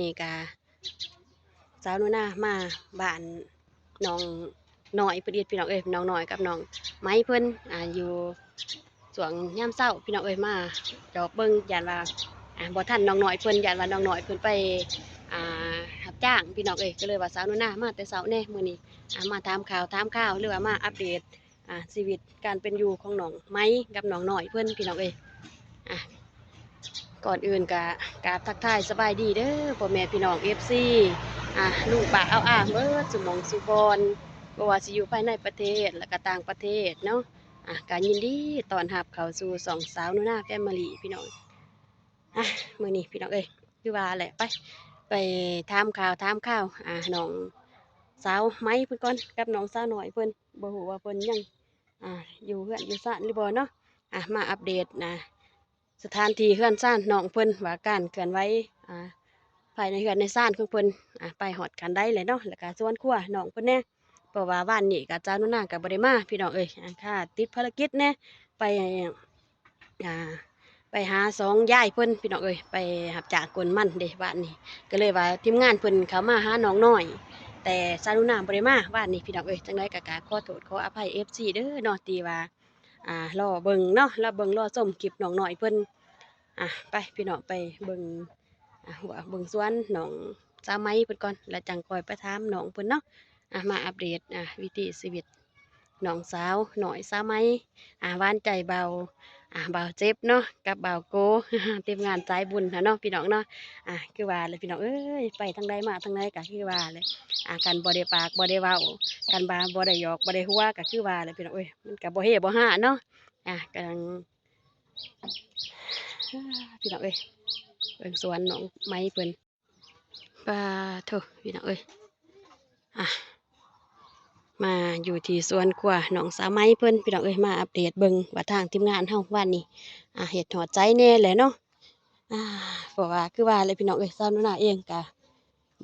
ນີ້ກະສາວໜູນາມາບ້ານນ້ອງນ້ອຍເພິ່ນອີກ ພີ່ນ້ອງເອີຍ. ນ້ອງນ້ອຍກັບນ້ອງໄມເພິ່ນ ອ່າ ຢູ່ຊ່ວງຍາມເຊົ້າ ພີ່ນ້ອງເອີຍ ມາຈອບເບິ່ງ ຢ້ານວ່າ ອ່າ ບໍ່ທັນນ້ອງນ້ອຍເພິ່ນ ຢ້ານວ່ານ້ອງນ້ອຍເພິ່ນໄປ ອ່າ ຮັບຈ້າງ ພີ່ນ້ອງເອີຍ. ກໍເລີຍວ່າສາວໜູນາມາແຕ່ເຊົ້າແດ່ມື້ນີ້ ອ່າ ມາຖາມຂ່າວຖາມຄາວ ຫຼືວ່າມາອັບເດດ ອ່າ ຊີວິດການເປັນຢູ່ຂອງນ້ອງໄມກັບນ້ອງນ້ອຍເພິ່ນ ພີ່ນ້ອງເອີຍ. ອ່າ ກ່ອນອື່ນກະກາບທັກທາຍສະບາຍດີເດີ ພໍ່ແມ່ພີ່ນ້ອງເອັຟຊີ ອ່າ ລຸງປ້າອາວອາເບິດສູ່ໝ່ອງສູ່ບ່ອນ ບໍ່ວ່າຊິຢູ່ພາຍໃນປະເທດ ແລະກະຕ່າງປະເທດເນາະ. ອ່າ ກະຍິນດີຕ້ອນຮັບເຂົ້າສູ່ຊ່ອງສາວໜູນາແຟມິລີ ພີ່ນ້ອງ. ອ່າ ມື້ນີ້ ພີ່ນ້ອງເອີຍ ຄືວ່າແຫຼະ ໄປ ໄປຖາມຂ່າວຖາມຄາວ ອ່າ ນ້ອງສາວໄມເພິ່ນກ່ອນ ກັບນ້ອງສາວນ້ອຍເພິ່ນ ບໍ່ຮູ້ວ່າເພິ່ນຍັງ ອ່າ ຢູ່ເຮືອນຢູ່ຊານຫຼືບໍ່ເນາະ. ອ່າ ມາອັບເດດ ອ່າ ສະຖານທີ່ເຮືອນຊານນ້ອງເພິ່ນ ວ່າການເຄື່ອນໄຫວ ອ່າ ພາຍໃນເຮືອນໃນຊານຂອງເພິ່ນ ອ່າ ໄປຮອດຂັ້ນໃດແລ້ວເນາະ ແລ້ວກະສວນຄົວນ້ອງເພິ່ນແດ່ ເພາະວ່າວານນີ້ກະສາວໜູນາກະບໍ່ໄດ້ມາ ພີ່ນ້ອງເອີຍ ອ່າ ຄ່າຕິດພາລະກິດແດ່ ໄປ ອ່າ ໄປຫາສອງຍາຍເພິ່ນ ພີ່ນ້ອງເອີຍ ໄປຮັບຈ້າງກົນມັນເດ້ວານນີ້. ກໍເລີຍວ່າທີມງານເພິ່ນເຂົ້າມາຫານ້ອງນ້ອຍ ແຕ່ສາວໜູນາບໍ່ໄດ້ມາວານນີ້ ພີ່ນ້ອງເອີຍ. ຈັ່ງໃດກໍກະຂໍໂທດຂໍອະໄພເອັຟຊີເດີເນາະ ທີ່ວ່າ ອ່າ ລໍເບິ່ງເນາະ ລໍເບິ່ງລໍຊົມຄລິບນ້ອງນ້ອຍເພິ່ນ. ອ່າ ໄປ ພີ່ນ້ອງ ໄປເບິ່ງ ອ່າ ຫົວເບິ່ງສວນນ້ອງສາວໄມເພິ່ນກ່ອນ ແລ້ວຈັ່ງຄ່ອຍໄປຖາມນ້ອງເພິ່ນເນາະ. ອ່າ ມາອັບເດດ ອ່າ ວິຖີຊີວິດນ້ອງສາວນ້ອຍສາວໄມ ອ່າ ຫວານໃຈບ່າວ ອ່າ ບ່າວເຈັບເນາະ ກັບບ່າວໂກ ທີມງານສາຍບຸນຫັ້ນເນາະ ພີ່ນ້ອງເນາະ. ອ່າ ຄືວ່າແຫຼະ ພີ່ນ້ອງເອີຍ ໄປທາງໃດມາທາງໃດກໍຄືວ່າແຫຼະ ອ່າ ຄັນບໍ່ໄດ້ປາກບໍ່ໄດ້ເວົ້າ ຄັນວ່າບໍ່ໄດ້ຫຍອກບໍ່ໄດ້ຫົວກໍຄືວ່າແຫຼະ ພີ່ນ້ອງເອີຍ ມັນກໍບໍ່ເຮບໍ່ຮາເນາະ. ອ່າ ກຳລັງ ພີ່ນ້ອງເອີຍ ເບິ່ງສວນນ້ອງໄມເພິ່ນ ປາໂທ້ ພີ່ນ້ອງເອີຍ. ອ່າ ມາຢູ່ທີ່ສວນຄົວນ້ອງສາວໄມເພິ່ນ ພີ່ນ້ອງເອີຍ ມາອັບເດດເບິ່ງວ່າທາງທີມງານເຮົາວານນີ້ ອ່າ ເຮັດຮອດໃສແດ່ແຫຼະເນາະ. ອ່າ ເພາະວ່າຄືວ່າແຫຼະ ພີ່ນ້ອງເອີຍ ສາວໜູນາເອງກະ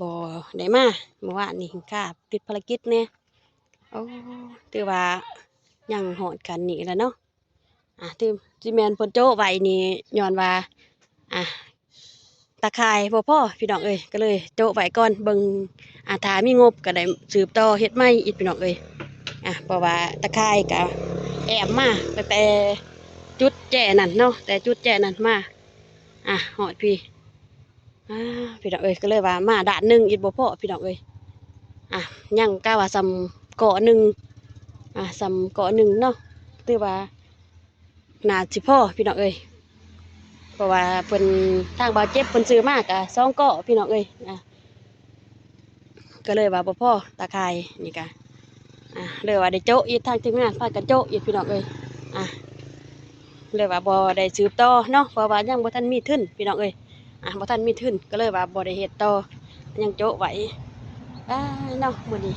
ບໍ່ໄດ້ມາ ເມື່ອວານນີ້ຄ່າຕິດພາລະກິດແດ່. ໂອ້ ຖືວ່າຍັງຮອດຂັ້ນນີ້ແຫຼະເນາະ. ອ່າ ທີ່ ທີ່ແມ່ນເພິ່ນໂຈະໄວ້ນີ້ ຍ້ອນວ່າ ອ່າ ຕາຂ່າຍບໍ່ພໍ ພີ່ນ້ອງເອີຍ ກໍເລີຍໂຈະໄວ້ກ່ອນ ເບິ່ງ ອ່າ ຖ້າມີງົບກໍໄດ້ສືບຕໍ່ເຮັດໃໝ່ອີກ ພີ່ນ້ອງເອີຍ. ອ່າ ເພາະວ່າຕາຂ່າຍກໍແອ້ມມາຕັ້ງແຕ່ຈຸດແຈນັ້ນເນາະ ແຕ່ຈຸດແຈນັ້ນມາ ອ່າ ຮອດພີ້ ອ່າ ພີ່ນ້ອງເອີຍ ກໍເລີຍວ່າມາດ້ານໜຶ່ງອີກບໍ່ພໍ ພີ່ນ້ອງເອີຍ. ອ່າ ຍັງກະວ່າສ່ຳເກາະໜຶ່ງ ອ່າ ສ່ຳເກາະໜຶ່ງເນາະ ຖືວ່າໜ້າຊິພໍ ພີ່ນ້ອງເອີຍ ເພາະວ່າເພິ່ນ ທາງບ່າວເຈັບເພິ່ນຊື້ມາກະສອງເກາະ ພີ່ນ້ອງເອີຍ. ອ່າ ກໍເລີຍວ່າບໍ່ພໍຕາຂ່າຍນີ້ກະ ອ່າ ເລີຍວ່າໄດ້ໂຈະອີກ ທາງທີມງານພາກັນໂຈະອີກ ພີ່ນ້ອງເອີຍ. ອ່າ ເລີຍວ່າບໍ່ໄດ້ສືບຕໍ່ເນາະ ເພາະວ່າຍັງບໍ່ທັນມີທຶນ ພີ່ນ້ອງເອີຍ. ອ່າ ບໍ່ທັນມີທຶນ ກໍເລີຍວ່າບໍ່ໄດ້ເຮັດຕໍ່ ຍັງໂຈະໄວ້. ອ້າ ເນາະ ມື້ນີ້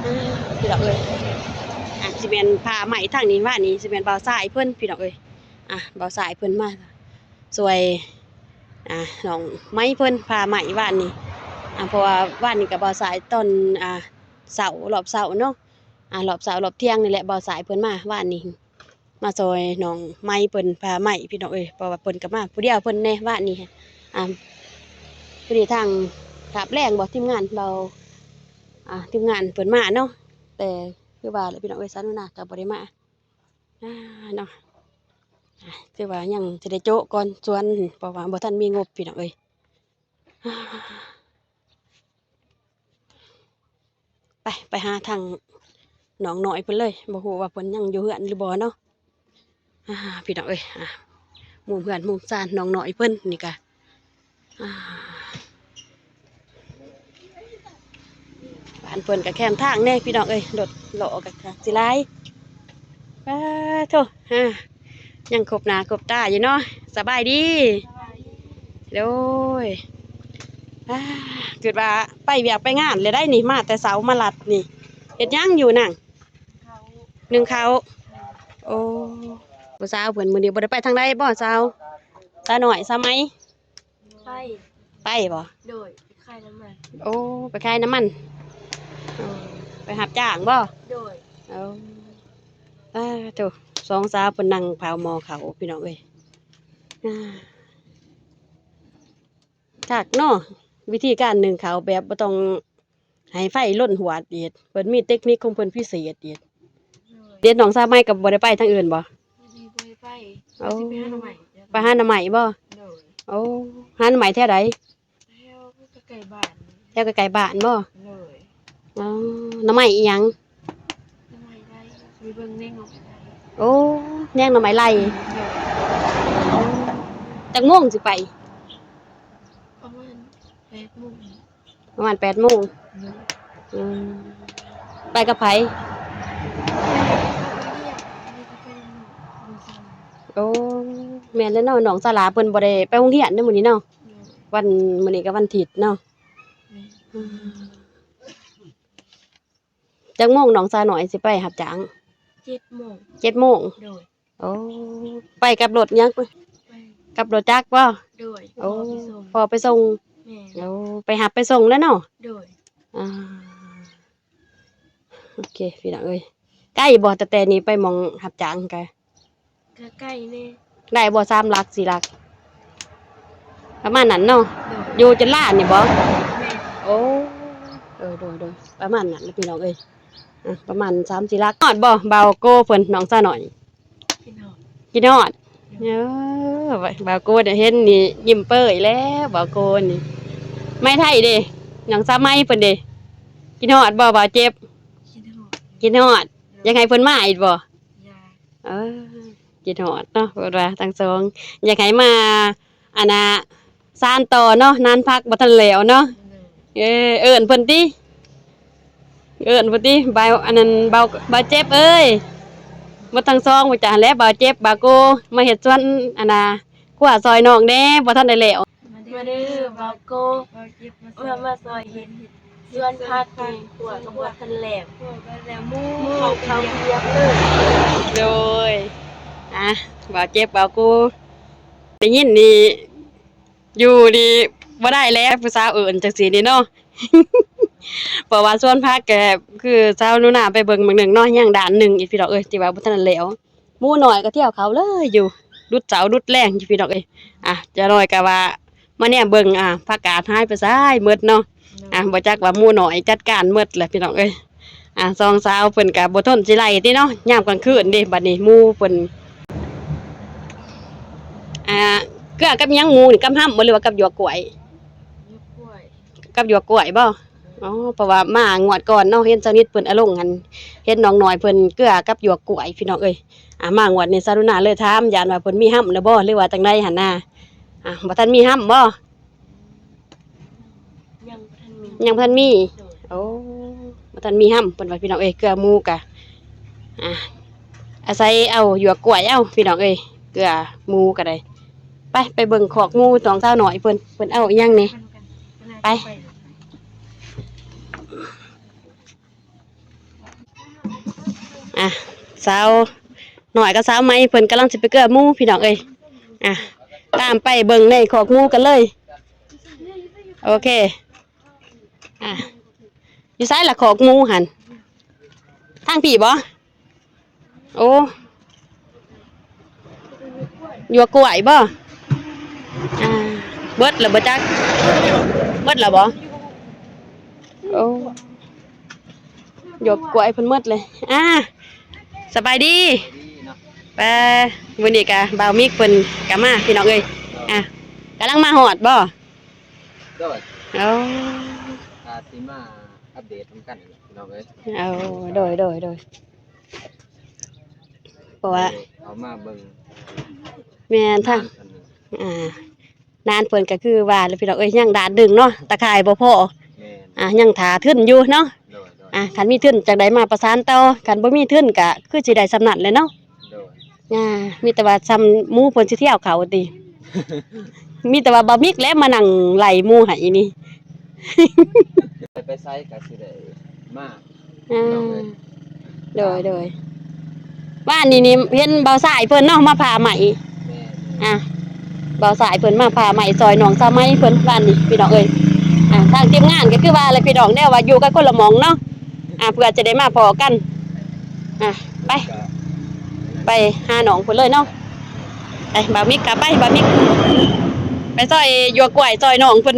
ອ່າ ພີ່ນ້ອງເອີຍ ອ່າ ຊິແມ່ນຜ້າໄໝ້ທາງນີ້ ວ່ານີ້ຊິແມ່ນບ່າວຊາຍເພິ່ນ ພີ່ນ້ອງເອີຍ. ອ່າ ບ່າວຊາຍເພິ່ນມາຊ່ວຍ ອ່າ ນ້ອງໄມເພິ່ນຜ້າໄໝ້ວານນີ້ ອ່າ ເພາະວ່າວານນີ້ກໍບ່າວຊາຍຕອນ ອ່າ ເຊົ້າ ຮອບເຊົ້າເນາະ ອ່າ ຮອບເຊົ້າ ຮອບທ່ຽງນີ້ແຫຼະ ບ່າວຊາຍເພິ່ນມາວານນີ້ ມາຊ່ອຍນ້ອງໄມເພິ່ນຜ້າໄໝ້ ພີ່ນ້ອງເອີຍ ເພາະວ່າເພິ່ນກໍມາຜູ້ດຽວເພິ່ນແດ່ວານນີ້. ອ່າ ພໍດີທາງຄາບແລງບໍ ທີມງານເຮົາ ອ່າ ທີມງານເພິ່ນມາເນາະ ແຕ່ຄືວ່າແຫຼະ ພີ່ນ້ອງເອີຍ ສາວໜູນາກໍບໍ່ໄດ້ມາ ອ່າ ເນາະ ອ່າ ຖືວ່າຍັງຊິໄດ້ໂຈະກ່ອນສວນ ເພາະວ່າບໍ່ທັນມີງົບ ພີ່ນ້ອງເອີຍ. ອ່າ ໄປ ໄປຫາທາງນ້ອງນ້ອຍເພິ່ນເລີຍ ບໍ່ຮູ້ວ່າເພິ່ນຍັງຢູ່ເຮືອນຫຼືບໍ່ເນາະ. ອ່າ ພີ່ນ້ອງເອີຍ ອ່າ ມຸມເຮືອນມຸມຊານນ້ອງນ້ອຍເພິ່ນນີ້ກະ ອ່າ ບ້ານເພິ່ນກະແຄມທາງແດ່ພີ່ນ້ອງເອີຍ ລົດເລາະກະ ກະຊິຫຼາຍ. ປາໂທ້ ອ່າ ຍັງຄົບໜ້າຄົບຕາຢູ່ເນາະ. ສະບາຍດີ ໂດຍ. ອ່າ ຄິດວ່າໄປວຽກໄປງານແລ້ວໄດ໋ນີ້ ມາແຕ່ເຊົ້າມາລັດນີ້. ເຮັດຫຍັງຢູ່ນາງ? ໜຶ້ງເຂົ້າ. ໂອ້ ຜູ້ສາວເພິ່ນມື້ນີ້ບໍ່ໄດ້ໄປທາງໃດບໍ່ ສາວ ສາວນ້ອຍ ສາວໄມ? ໄປ ໄປບໍ່? ໂດຍ ໄປຂາຍນ້ຳມັນ. ໂອ້ ໄປຂາຍນ້ຳມັນ. ໂອ້ ໄປຮັບຈ້າງບໍ່? ໂດຍ. ໂອ້ ປາໂທ້ ສອງສາວເພິ່ນນັ່ງເຜົາໝໍ້ເຂົ້າ ພີ່ນ້ອງເອີຍ. ອ່າ ຄັກເນາະ ວິທີການໜຶ້ງເຂົ້າແບບບໍ່ຕ້ອງໃຫ້ໄຟລົນຫວດອີກ ເພິ່ນມີເຕັກນິກຂອງເພິ່ນພິເສດອີກ. ເດ ນ້ອງສາວໃໝ່ກໍບໍ່ໄດ້ໄປທາງອື່ນບໍ່? ບໍ່ໄດ້ໄປ ໂອ້ ວ່າຊິໄປຫາໜໍ່ໄມ້. ໄປຫາໜໍ່ໄມ້ບໍ່? ໂດຍ. ໂອ້ ຫາໜໍ່ໄມ້ແຖວໃດ? ແຖວໃກ້ໆບ້ານ. ແຖວໃກ້ໆບ້ານບໍ່? ໂດຍ. ອໍ ໜໍ່ໄມ້ອີ່ຫຍັງ? ໜໍ່ໄມ້ໄລ່ ໄປເບິ່ງແນງໜໍ່ໄມ້ໄລ່. ໂອ້ ແນງໜໍ່ໄມ້ໄລ່. ໂດຍ. ອໍ ຈັກໂມງຊິໄປ? ປະມານແປດໂມງ. ປະມານແປດໂມງ. ໂດຍ. ອືມ ໄປກັບໃຜ? ໄປກັບເອື້ອຍ ໄປກັບເອື້ອຍ. ໂອ້ ແມ່ນແລ້ວເນາະ ນ້ອງສາລາເພິ່ນບໍ່ໄດ້ໄປໂຮງຮຽນເດ້ມື້ນີ້ເນາະ. ໂດຍ. ວັນ ມື້ນີ້ກໍວັນທິດເນາະ. ແມ່ນ. ອືມ ຈັກໂມງນ້ອງສາວນ້ອຍຊິໄປຮັບຈ້າງ? ເຈັດໂມງ. ເຈັດໂມງ. ໂດຍ. ໂອ້ ໄປກັບລົດຫຍັງ? ໄປ ກັບລົດຈັກບໍ່? ໂດຍ. ໂອ້ ພໍ່ໄປສົ່ງ. ພໍ່ໄປສົ່ງ. ແມ່ນ. ໂອ້ ໄປຮັບໄປສົ່ງແຫຼະເນາະ. ໂດຍ. ອ່າ ໂອເຄ ພີ່ນ້ອງເອີຍ ໄກບໍ່ ຕັ້ງແຕ່ນີ້ໄປໝ່ອງຮັບຈ້າງ? ກະ ກະໄກແດ່. ໄດ້ບໍ່ ສາມຫຼັກ ສີ່ຫຼັກ ປະມານນັ້ນເນາະ. ໂດຍ. ຢູ່ຈະລານີ້ບໍ່? ແມ່ນ. ໂອ້ ເອີ ໂດຍໆ ປະມານນັ້ນແຫຼະ ພີ່ນ້ອງເອີຍ. ອ່ະ ປະມານສາມສີ່ຫຼັກ. ຮອດບໍ່ ບ່າວໂກເພິ່ນ ນ້ອງສາວນ້ອຍ? ຄິດຮອດ. ຄິດຮອດ. ໂດຍ. ເອີ ບ່າວໂກໄດ້ເຫັນນີ້ຍິ້ມເປີຍແລ້ວ ບ່າວໂກນີ້. ໄມໄທເດ ນ້ອງສາວໄມເພິ່ນເດ ຄິດຮອດບໍ່ ບ່າວເຈັບ? ຄິດຮອດ. ຄິດຮອດ. ໂດຍ. ຢາກໃຫ້ເພິ່ນມາອີກບໍ່? ຢາກ. ເອີ ຄິດຮອດເນາະ ເພິ່ນວ່າທັງສອງ ຢາກໃຫ້ມາ ອັນນ່າ ສານຕໍ່ເນາະ ນານພັກບໍ່ທັນແລ້ວເນາະ. ໂດຍ. ເອີ ເອີ້ນເພິ່ນຕິ ເອີ້ນເພິ່ນຕິ ບ່າວ ອັນນັ້ນ ບ່າວ ບ່າວເຈັບເອີຍ ໝົດທັງສອງ ບໍ່ຈັກຫັ້ນແຫຼະ ບ່າວເຈັບ ບ່າວໂກ ມາເຮັດສວນ ອັນນ່າ ຄົວຊ່ອຍນ້ອງແດ່ ບໍ່ທັນໄດ້ແລ້ວ. ມາເດີ ມາເດີ ບ່າວໂກ ມາ ມາຊ່ອຍເຮັດສວນຜັກນີ້ ຄົວກໍບໍ່ທັນແລ້ວ ໝູ່ເຂົາວຽກເລີຍ. ໂດຍ. ອ່ະ ບ່າວເຈັບ ບ່າວໂກ ໄດ້ຍິນນີ້ ຢູ່ນີ້ບໍ່ໄດ້ແລ້ວ ຜູ້ສາວເອີ້ນຈັ່ງຊີ້ນີ້ເນາະ. ເພາະວ່າສວນຜັກກໍຄືສາວໜູນາໄປເບິ່ງໝ່ອງໜຶ່ງເນາະ ຍັງດ້ານໜຶ່ງອີກ ພີ່ນ້ອງເອີຍ ທີ່ວ່າບໍ່ທັນແລ້ວ. ໝູນ້ອຍກໍທ່ຽວເຂົາເລີຍຢູ່ ດຸດເຊົ້າດຸດແລງຢູ່ ພີ່ນ້ອງເອີຍ. ອ່ະ ຈະໜ້ອຍກໍວ່າມາແນມເບິ່ງ ອ່າ ຜັກກາດຫາຍໄປໃສໝົດເນາະ. ອ່າ ບໍ່ຈັກວ່າໝູນ້ອຍຈັດການໝົດແຫຼະ ພີ່ນ້ອງເອີຍ. ອ່າ ສອງສາວເພິ່ນກໍບໍ່ທົນຊິໄລ່ຕິເນາະ ຍາມກາງຄືນເດ້ ບັດນີ້ໝູເພິ່ນ. ອ່າ ເກືອກັບຫຍັງໝູນີ້ ກັບຮຳບໍ່ ຫຼືວ່າກັບຫຍວກກ້ວຍ? ກັບຫຍວກກ້ວຍບໍ່? ອໍ ເພາະວ່າມາງວດກ່ອນເນາະ ເຫັນຊາວນິດເພິ່ນເອົາລົງຫັ້ນ ເຫັນນ້ອງນ້ອຍເພິ່ນເກືອກັບຫຍວກກ້ວຍ ພີ່ນ້ອງເອີຍ. ອ່າ ມາງວດນີ້ສາວໜູນາເລີຍຖາມ ຢ້ານວ່າເພິ່ນມີຮຳແລ້ວບໍ່ ຫຼືວ່າຈັ່ງໃດຫັ້ນນາ. ອ່າ ບໍ່ທັນມີຮຳບໍ່? ຍັງບໍ່ທັນມີ ຍັງບໍ່ທັນມີ. ໂດຍ. ໂອ້ ບໍ່ທັນມີຮຳ ເພິ່ນວ່າ ພີ່ນ້ອງເອີຍ. ເກືອໝູກະ ອ່າ ອາໄສເອົາຫຍວກກ້ວຍເອົາ ພີ່ນ້ອງເອີຍ ເກືອໝູກໍໄດ້. ໄປ ໄປເບິ່ງຄອກໝູຂອງສາວນ້ອຍເພິ່ນ ເພິ່ນເອົາອີ່ຫຍັງແດ່. ໄປ ອ່ະ ສາວນ້ອຍກັບສາວໃໝ່ເພິ່ນກຳລັງຊິໄປເກືອໝູ ພີ່ນ້ອງເອີຍ. ອ່ະ ຕາມໄປເບິ່ງໃນຄອກໝູກັນເລີຍ. ໂອເຄ. ອ່ະ ຢູ່ໃສລະຄອກໝູຫັ້ນ? ທາງພີ້ບໍ່? ໂອ້ ຫຍວກກ້ວຍບໍ່? ອ່າ ເບິດແລ້ວບໍ່ຈັກ ເບິດແລ້ວບໍ່? ໂອ້ ຫຍວກກ້ວຍເພິ່ນໝົດເລີຍ. ອ່າ ສະບາຍດີ. ໄປ ມື້ນີ້ກະບ່າວມິກເພິ່ນກະມາ ພີ່ນ້ອງເອີຍ. ອ່າ ກຳລັງມາຮອດບໍ່? ໂດຍ. ໂອ້ ກະຊິມາອັບເດດນຳກັນພີ່ນ້ອງເອີຍ. ໂອ້ ໂດຍ ໂດຍ ໂດຍ. ເພາະວ່າເອົາມາເບິ່ງ ແມ່ນ ທາງ ອ່າ ນານເພິ່ນກໍຄືວ່າແຫຼະ ພີ່ນ້ອງເອີຍ ຍັງດ້ານໜຶ່ງເນາະ ຕາຂ່າຍບໍ່ພໍ. ແມ່ນ. ອ່າ ຍັງຖ້າທຶນຢູ່ເນາະ. ໂດຍ ໂດຍ. ອ່າ ຄັນມີທຶນຈັ່ງໃດມາປະສານຕໍ່ ຄັນບໍ່ມີທຶນກໍຄືຊິໄດ້ສ່ຳນັ້ນແຫຼະເນາະ. ໂດຍ. ອ່າ ມີແຕ່ວ່າສ່ຳໝູເພິ່ນຊິທ່ຽວເຂົາຕິ ມີແຕ່ວ່າບ່າວມິກແຫຼະມານັ່ງໄລ່ໝູໃຫ້ນີ້. ໄປ ໄປໃສກໍຊິໄດ້ມາ. ອ່າ ພີ່ນ້ອງເອີຍ. ໂດຍ ໂດຍ. ວານນີ້ນີ້ເຫັນບ່າວຊາຍເພິ່ນເນາະ ມາຜ່າໄມ້. ແມ່ນ. ອ່າ ບ່າວຊາຍເພິ່ນມາຜ່າໄມ້ຊ່ອຍນ້ອງສາວໃໝ່ເພິ່ນ ວານນີ້ ພີ່ນ້ອງເອີຍ. ອ່າ ທາງທີມງານກໍຄືວ່າແຫຼະ ພີ່ນ້ອງ ແນວວ່າຢູ່ກັນຄົນລະໝ່ອງເນາະ. ອ່າ ເພື່ອຈະໄດ້ມາພໍ້ກັນ. ອ່າ ໄປ ໄປຫານ້ອງເພິ່ນເລີຍເນາະ. ໄປ ບ່າວມິກ ກັບໄປ ບ່າວມິກ ໄປຊ່ອຍຫຍວກກ້ວຍ ຊ່ອຍນ້ອງເພິ່ນ.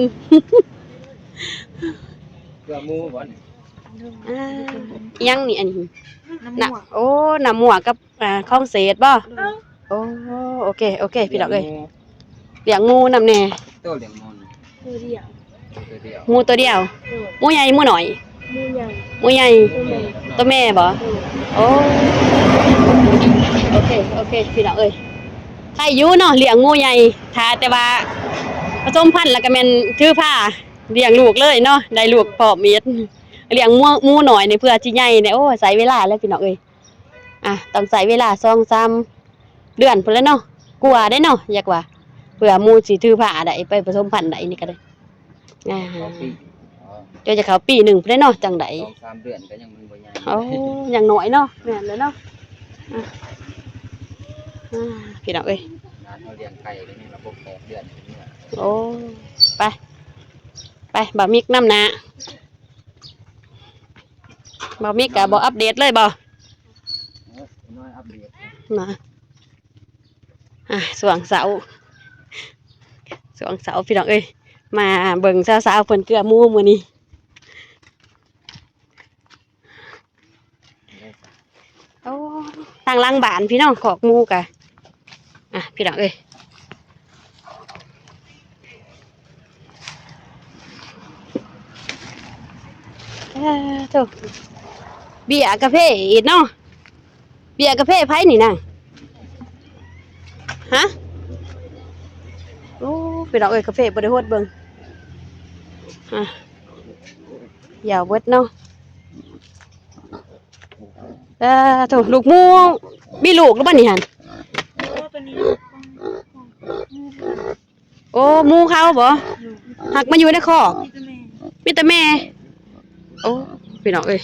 ເກືອໝູບໍ່ນີ້? ອ່າ ອີ່ຫຍັງນີ້ ອັນນີ້ ນ້ຳໝວກ ນ້ຳ ໂອ້ ນ້ຳໝວກກັບ ອ່າ ຂອງເສດບໍ່? ໂດຍ ໂອ້ ໂອເຄ ໂອເຄ ພີ່ນ້ອງເອີຍ ລ້ຽງໝູນຳແດ່. ໂຕລ້ຽງໝູ ໂຕດຽວ ໂຕດຽວ ໝູໂຕດຽວ. ໂດຍ ໝູໃຫຍ່ ໝູນ້ອຍ? ໝູໃຫຍ່ ໝູໃຫຍ່ ໂຕແມ່ ໂຕແມ່ບໍ່? ໂດຍ ໂອ້ ໂອເຄ ໂອເຄ ພີ່ນ້ອງເອີຍ ໄດ້ຢູ່ເນາະ ລ້ຽງໝູໃຫຍ່ ຖ້າແຕ່ວ່າປະສົມພັນແລ້ວກໍແມ່ນຖືພາລ້ຽງລູກເລີຍເນາະ ໄດ້ລູກພ້ອມເຮັດ. ລ້ຽງໝູ ໝູນ້ອຍນີ້ເພື່ອຊິໃຫຍ່ນີ້ ໂອ້ ໃຊ້ເວລາແຫຼະ ພີ່ນ້ອງເອີຍ. ອ່ະ ຕ້ອງໃຊ້ເວລາສອງສາມເດືອນພຸ້ນແຫຼະເນາະ ກວ່າເດ້ເນາະ ຢາກວ່າ ເພື່ອໝູຊິຖືພາໄດ້ໄປປະສົມພັນໄດ້ນີ້ກໍໄດ້. ອ່າ ເຂົ້າປີ ອໍ ເຈົ້າຈະເຂົ້າປີໜຶ່ງພຸ້ນແຫຼະເນາະ ຈັ່ງໃດ ສອງສາມເດືອນກໍຍັງມັນບໍ່ໃຫຍ່. ໂອ້ ຍັງນ້ອຍເນາະ ແມ່ນແຫຼະເນາະ. ອ່າ ອ່າ ພີ່ນ້ອງເອີຍ ງານເຮົາລ້ຽງໄກ່ກໍຍັງລະບົບແປດເດືອນ. ໂອ້ ໄປ ໄປ ບ່າວມິກນຳໜ້າ. ບໍ່ມີກະບໍ່ອັບເດດເລີຍບໍ່? ເອີ ນ້ອຍອັບເດດນະ. ອ່າ ຊ່ວງເຊົ້າ ຊ່ວງເຊົ້າ ພີ່ນ້ອງເອີຍ ມາເບິ່ງສາວໆເພິ່ນເກືອໝູມື້ນີ້. ໂອ້ ທາງຫຼັງບ້ານພີ່ນ້ອງ ຄອກໝູກະ ອ່ະ ພີ່ນ້ອງເອີຍ ເອີ ໂທ້ ເບ້ຍກາເຟອີກເນາະ ເບ້ຍກາເຟໃຜນີ້ນາງ? ຮະ ໂອ້ ພີ່ນ້ອງເອີຍ ກາເຟບໍ່ໄດ້ຫົດເບິ່ງ ຮະ ຢາວເບິດເນາະ. ເອີ ໂທ້ ລູກໝູ ມີລູກແລ້ວບໍ່ນີ້ຫັ້ນ? ໂອ້ ໂຕນີ້ຂອງ ຂອງໝູ ໂອ້ ໝູເຂົາບໍ່? ໂດຍ ຮັກມາຢູ່ໃນຄອກ ມີແຕ່ແມ່ ມີແຕ່ແມ່. ໂອ້ ພີ່ນ້ອງເອີຍ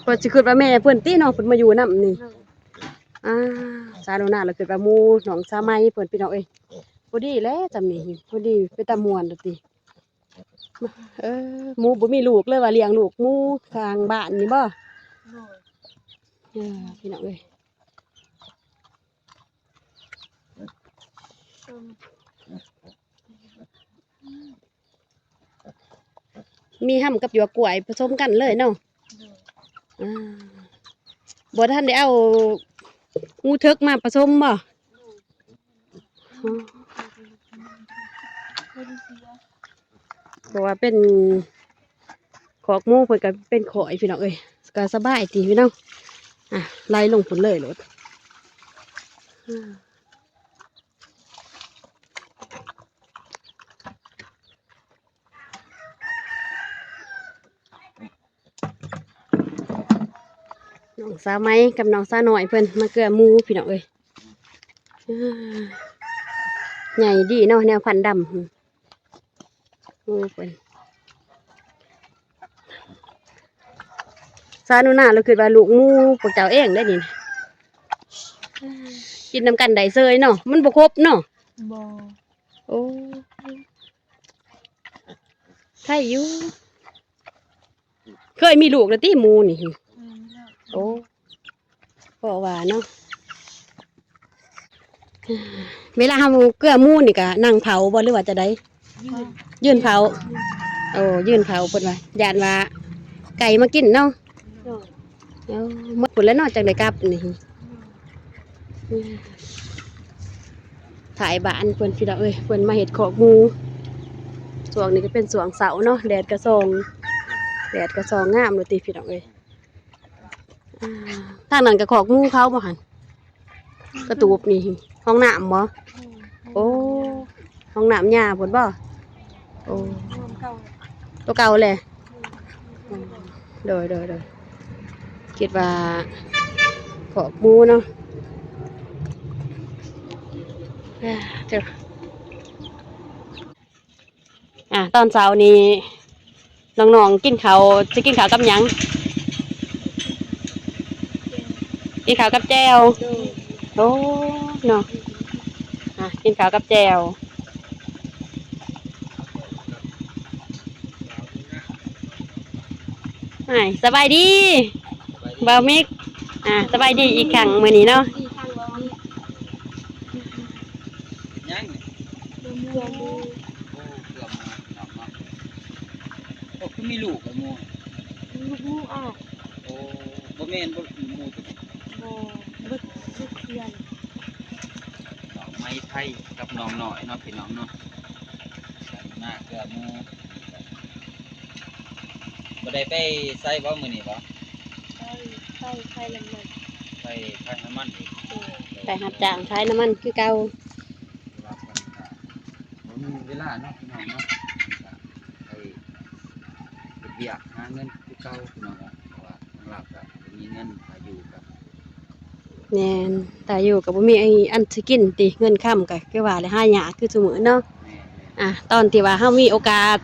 ເພິ່ນຊິຄິດວ່າແມ່ເພິ່ນຕິເນາະ ເພິ່ນມາຢູ່ນຳນີ້. ໂດຍ ອ່າ ສາວໜູນາລະຄິດວ່າໝູນ້ອງສາວໃໝ່ເພິ່ນ ພີ່ນ້ອງເອີຍ ພໍດີແຫຼະ ຊ່ຳນີ້ ພໍດີເປັນຕາມ່ວນລະຕິ. ເອີ ໝູບໍ່ມີລູກເລີຍວ່າລ້ຽງລູກໝູຂ້າງບ້ານນີ້ບໍ່? ໂດຍ ເອີ ພີ່ນ້ອງເອີຍ ມີຫ້ຳກັບຢວກກ້ວຍປະສົມກັນເລີຍເນາະ. ໂດຍ ອ່າ ບໍ່ທັນໄດ້ເອົາງູເຖິກມາປະສົມບໍ່? ເພາະວ່າເປັນຄອກໝູ ເພິ່ນກໍເປັນຂ້ອຍ ພີ່ນ້ອງເອີຍ ກໍສະບາຍຕິພີ່ນ້ອງ. ອ່ະ ໄລ່ລົງພຸ້ນເລີຍໂລດ. ນ້ອງສາວໃໝ່ກັບນ້ອງສາວນ້ອຍເພິ່ນມາເກືອໝູ ພີ່ນ້ອງເອີຍ. ອ່າ ໃຫຍ່ດີເນາະ ແນວພັນດຳ ໝູເພິ່ນ. ສາວໜູນາລະຄິດວ່າລູກໝູພວກເຈົ້າເອງໄດ໋ນີ້ ກິນນຳກັນໄດ້ເຊີຍເນາະ ມັນບໍ່ຄົບເນາະ. ບໍ່ ໂອ້ ໄດ້ຢູ່ ເຄີຍມີລູກແລ້ວຕິໝູນີ້? ອືມ ໂອ້ ພໍວ່າເນາະ ເວລາເຮົາເກືອໝູນີ້ກະນັ່ງເຜົາບໍ່ ຫຼືວ່າຈັ່ງໃດ? ຍື່ນ ຍື່ນເຜົາ ໂອ້ ຍື່ນເຜົາ ເພິ່ນວ່າຢ້ານວ່າໄກ່ມາກິນເນາະ. ໂດຍ ເອົາໝົດພຸ້ນແຫຼະເນາະ ຈັ່ງໄດ້ກັບນີ້. ທ້າຍບ້ານເພິ່ນ ພີ່ນ້ອງເອີຍ ເພິ່ນມາເຮັດຄອກໝູ. ຊ່ວງນີ້ກໍເປັນຊ່ວງເຊົ້າເນາະ ແດດກໍສ່ອງ ແດດກໍສ່ອງງາມໂລດຕິ ພີ່ນ້ອງເອີຍ. ອ່າ ທາງນັ້ນກໍຄອກໝູເຂົາບໍ່ຫັ້ນ? ກະຕູບນີ້ຫ້ອງນ້ຳບໍ່? ໂອ້ ຫ້ອງນ້ຳຍາພຸ້ນບໍ່? ໂອ້ ໂຕເກົ່າແຫຼະ. ໂດຍ ໂດຍ ໂດຍ ຄິດວ່າຄອກໝູເນາະ. ອ່າ ຕອນເຊົ້ານີ້ນ້ອງໆກິນເຂົ້າ ຊິກິນເຂົ້າກັບຫຍັງ? ກິນເຂົ້າກັບແຈ່ວ. ໂດຍ ໂອ້ ເນາະ ອ່າ ກິນເຂົ້າກັບແຈ່ວ. ອ້າຍ ສະບາຍດີ ສະບາຍດີ ບ່າວມິກ. ອ່າ ສະບາຍດີອີກຄັ້ງມື້ນີ້ເນາະ. ສະບາຍດີອີກຄັ້ງ ບ່າວມິກ. ເຮັດຫຍັງນີ້? ເກືອໝູ. ໂອ້ ເກືອໝູ ພີ່ນ້ອງເນາະ. ມີລູກບໍ່ໝູ່? ລູກໝູ່ອອກ. ໂອ້ ບໍ່ແມ່ນບໍ່ໝູ່ຕົວນີ້? ບໍ່ ເບິດ ເບິດເພື່ອນ. ນ້ອງໄມ້ໄທກັບນ້ອງນ້ອຍເນາະ ພີ່ນ້ອງເນາະ. ກັນມາເກືອໝູ່ ບໍ່ໄດ້ໄປໃສບໍ່ມື້ນີ້ບໍ່? ໄປ ໄປຂາຍນ້ຳມັນ. ໄປຂາຍນ້ຳມັນອີກ. ໂດຍ ໄປຮັບຈ້າງຂາຍນ້ຳມັນຄືເກົ່າ. ແຕ່ວ່າເພິ່ນກະບໍ່ມີເວລາເນາະ ພີ່ນ້ອງເນາະ ກະໄປເຮັດວຽກຫາເງິນຄືເກົ່າ ພີ່ນ້ອງເນາະ. ເພາະວ່າທາງລາວກະບໍ່ມີເງິນ ຖ້າຢູ່ກະ ແມ່ນ ຖ້າຢູ່ກະບໍ່ມີອັນຊິກິນຕິ ເງິນຄຳກະຄືວ່າແຫຼະ ຫາຍາກຄືຊຸມື້ເນາະ. ແມ່ນໆ ອາ ຕອນທີ່ວ່າເຮົາມີໂອກາດ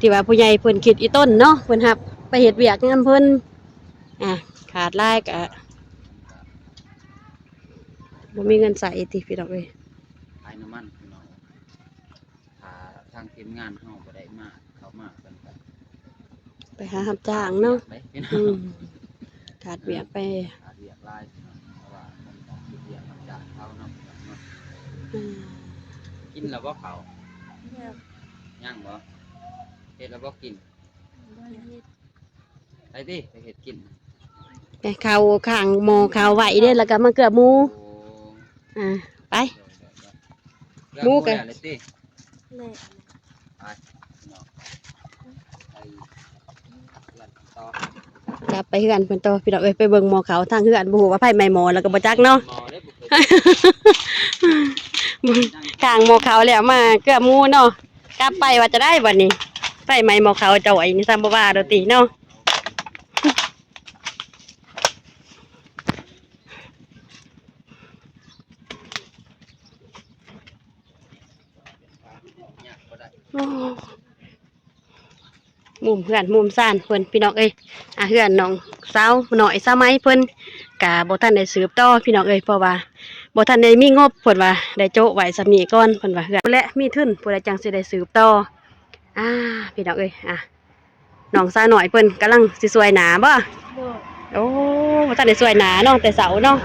ທີ່ວ່າຜູ້ໃຫຍ່ເພິ່ນຄິດອີຕົນເນາະ ເພິ່ນຮັບໄປເຮັດວຽກນຳເພິ່ນ ອາ ຂາດຫຼາຍກະບໍ່ມີເງິນໃຊ້ຕິ ພີ່ນ້ອງເອີຍ. ຂາຍນ້ຳມັນ ພີ່ນ້ອງ ຖ້າທາງທີມງານເຮົາບໍ່ໄດ້ມາ ເຂົ້າມາເພິ່ນກະ ໄປຫາຮັບຈ້າງເນາະ. ຂາດວຽກໄປ ອືມ ຂາດວຽກໄປ ຂາດວຽກຫຼາຍ ເພາະວ່າເພິ່ນຕ້ອງເຮັດວຽກຮັບຈ້າງເຂົາເນາະ. ອືມ ກິນແລ້ວບໍ່ເຂົ້າ? ຍັງ ຍັງບໍ່? ເຮັດແລ້ວບໍ່ກິນ? ບໍ່ໄດ້ເຮັດ. ໄປຕິ ໄປເຮັດກິນ ໄປເຂົ້າຂ້າງໝໍ້ເຂົ້າໄວ້ເດ້ ແລ້ວກໍມາເກືອໝູ. ໂອ້ ອາ ໄປ ເກືອໝູກະ ແລ້ວຕິ ແລ້ວ ໄປເນາະ ໄປເຮືອນຕໍ່ ກັບໄປເຮືອນເພິ່ນຕໍ່ ພີ່ນ້ອງເອີຍ. ໄປເບິ່ງໝໍ້ເຂົ້າທາງເຮືອນ ບໍ່ຮູ້ວ່າໄຟໄໝ້ໝໍ້ແລ້ວກໍບໍ່ຈັກເນາະ. ຂ້າງໝໍ້ເຂົ້າແລ້ວມາເກືອໝູເນາະ. ກັບໄປວ່າຈະໄດ້ບັດນີ້ ໄຟໄໝ້ໝໍ້ເຂົ້າຈ່ອຍນີ້ ຊ້ຳບໍ່ວ່າໂດດຕິເນາະ. ໂອ້ ມຸມເຮືອນມຸມຊານເພິ່ນ ພີ່ນ້ອງເອີຍ. ອາ ເຮືອນນ້ອງສາວນ້ອຍສາວໄໝເພິ່ນກະບໍ່ທັນໄດ້ສືບຕໍ່ ພີ່ນ້ອງເອີຍ ເພາະວ່າບໍ່ທັນໄດ້ມີງົບ ເພິ່ນວ່າໄດ້ໂຈະໄວ້ສ່ຳນີ້ກ່ອນ ເພິ່ນວ່າເຮືອນ ແລະ ມີທຶນ ຜູ້ໃດຈັ່ງຊິໄດ້ສືບຕໍ່. ອາ ພີ່ນ້ອງເອີຍ ອາ ນ້ອງສາວນ້ອຍເພິ່ນກຳລັງຊິຊ່ວຍໜ້າບໍ່? ໂດຍ. ໂອ້ ບໍ່ທັນໄດ້ຊ່ວຍໜ້າເນາະ ແຕ່ເຊົ້າເນາະ.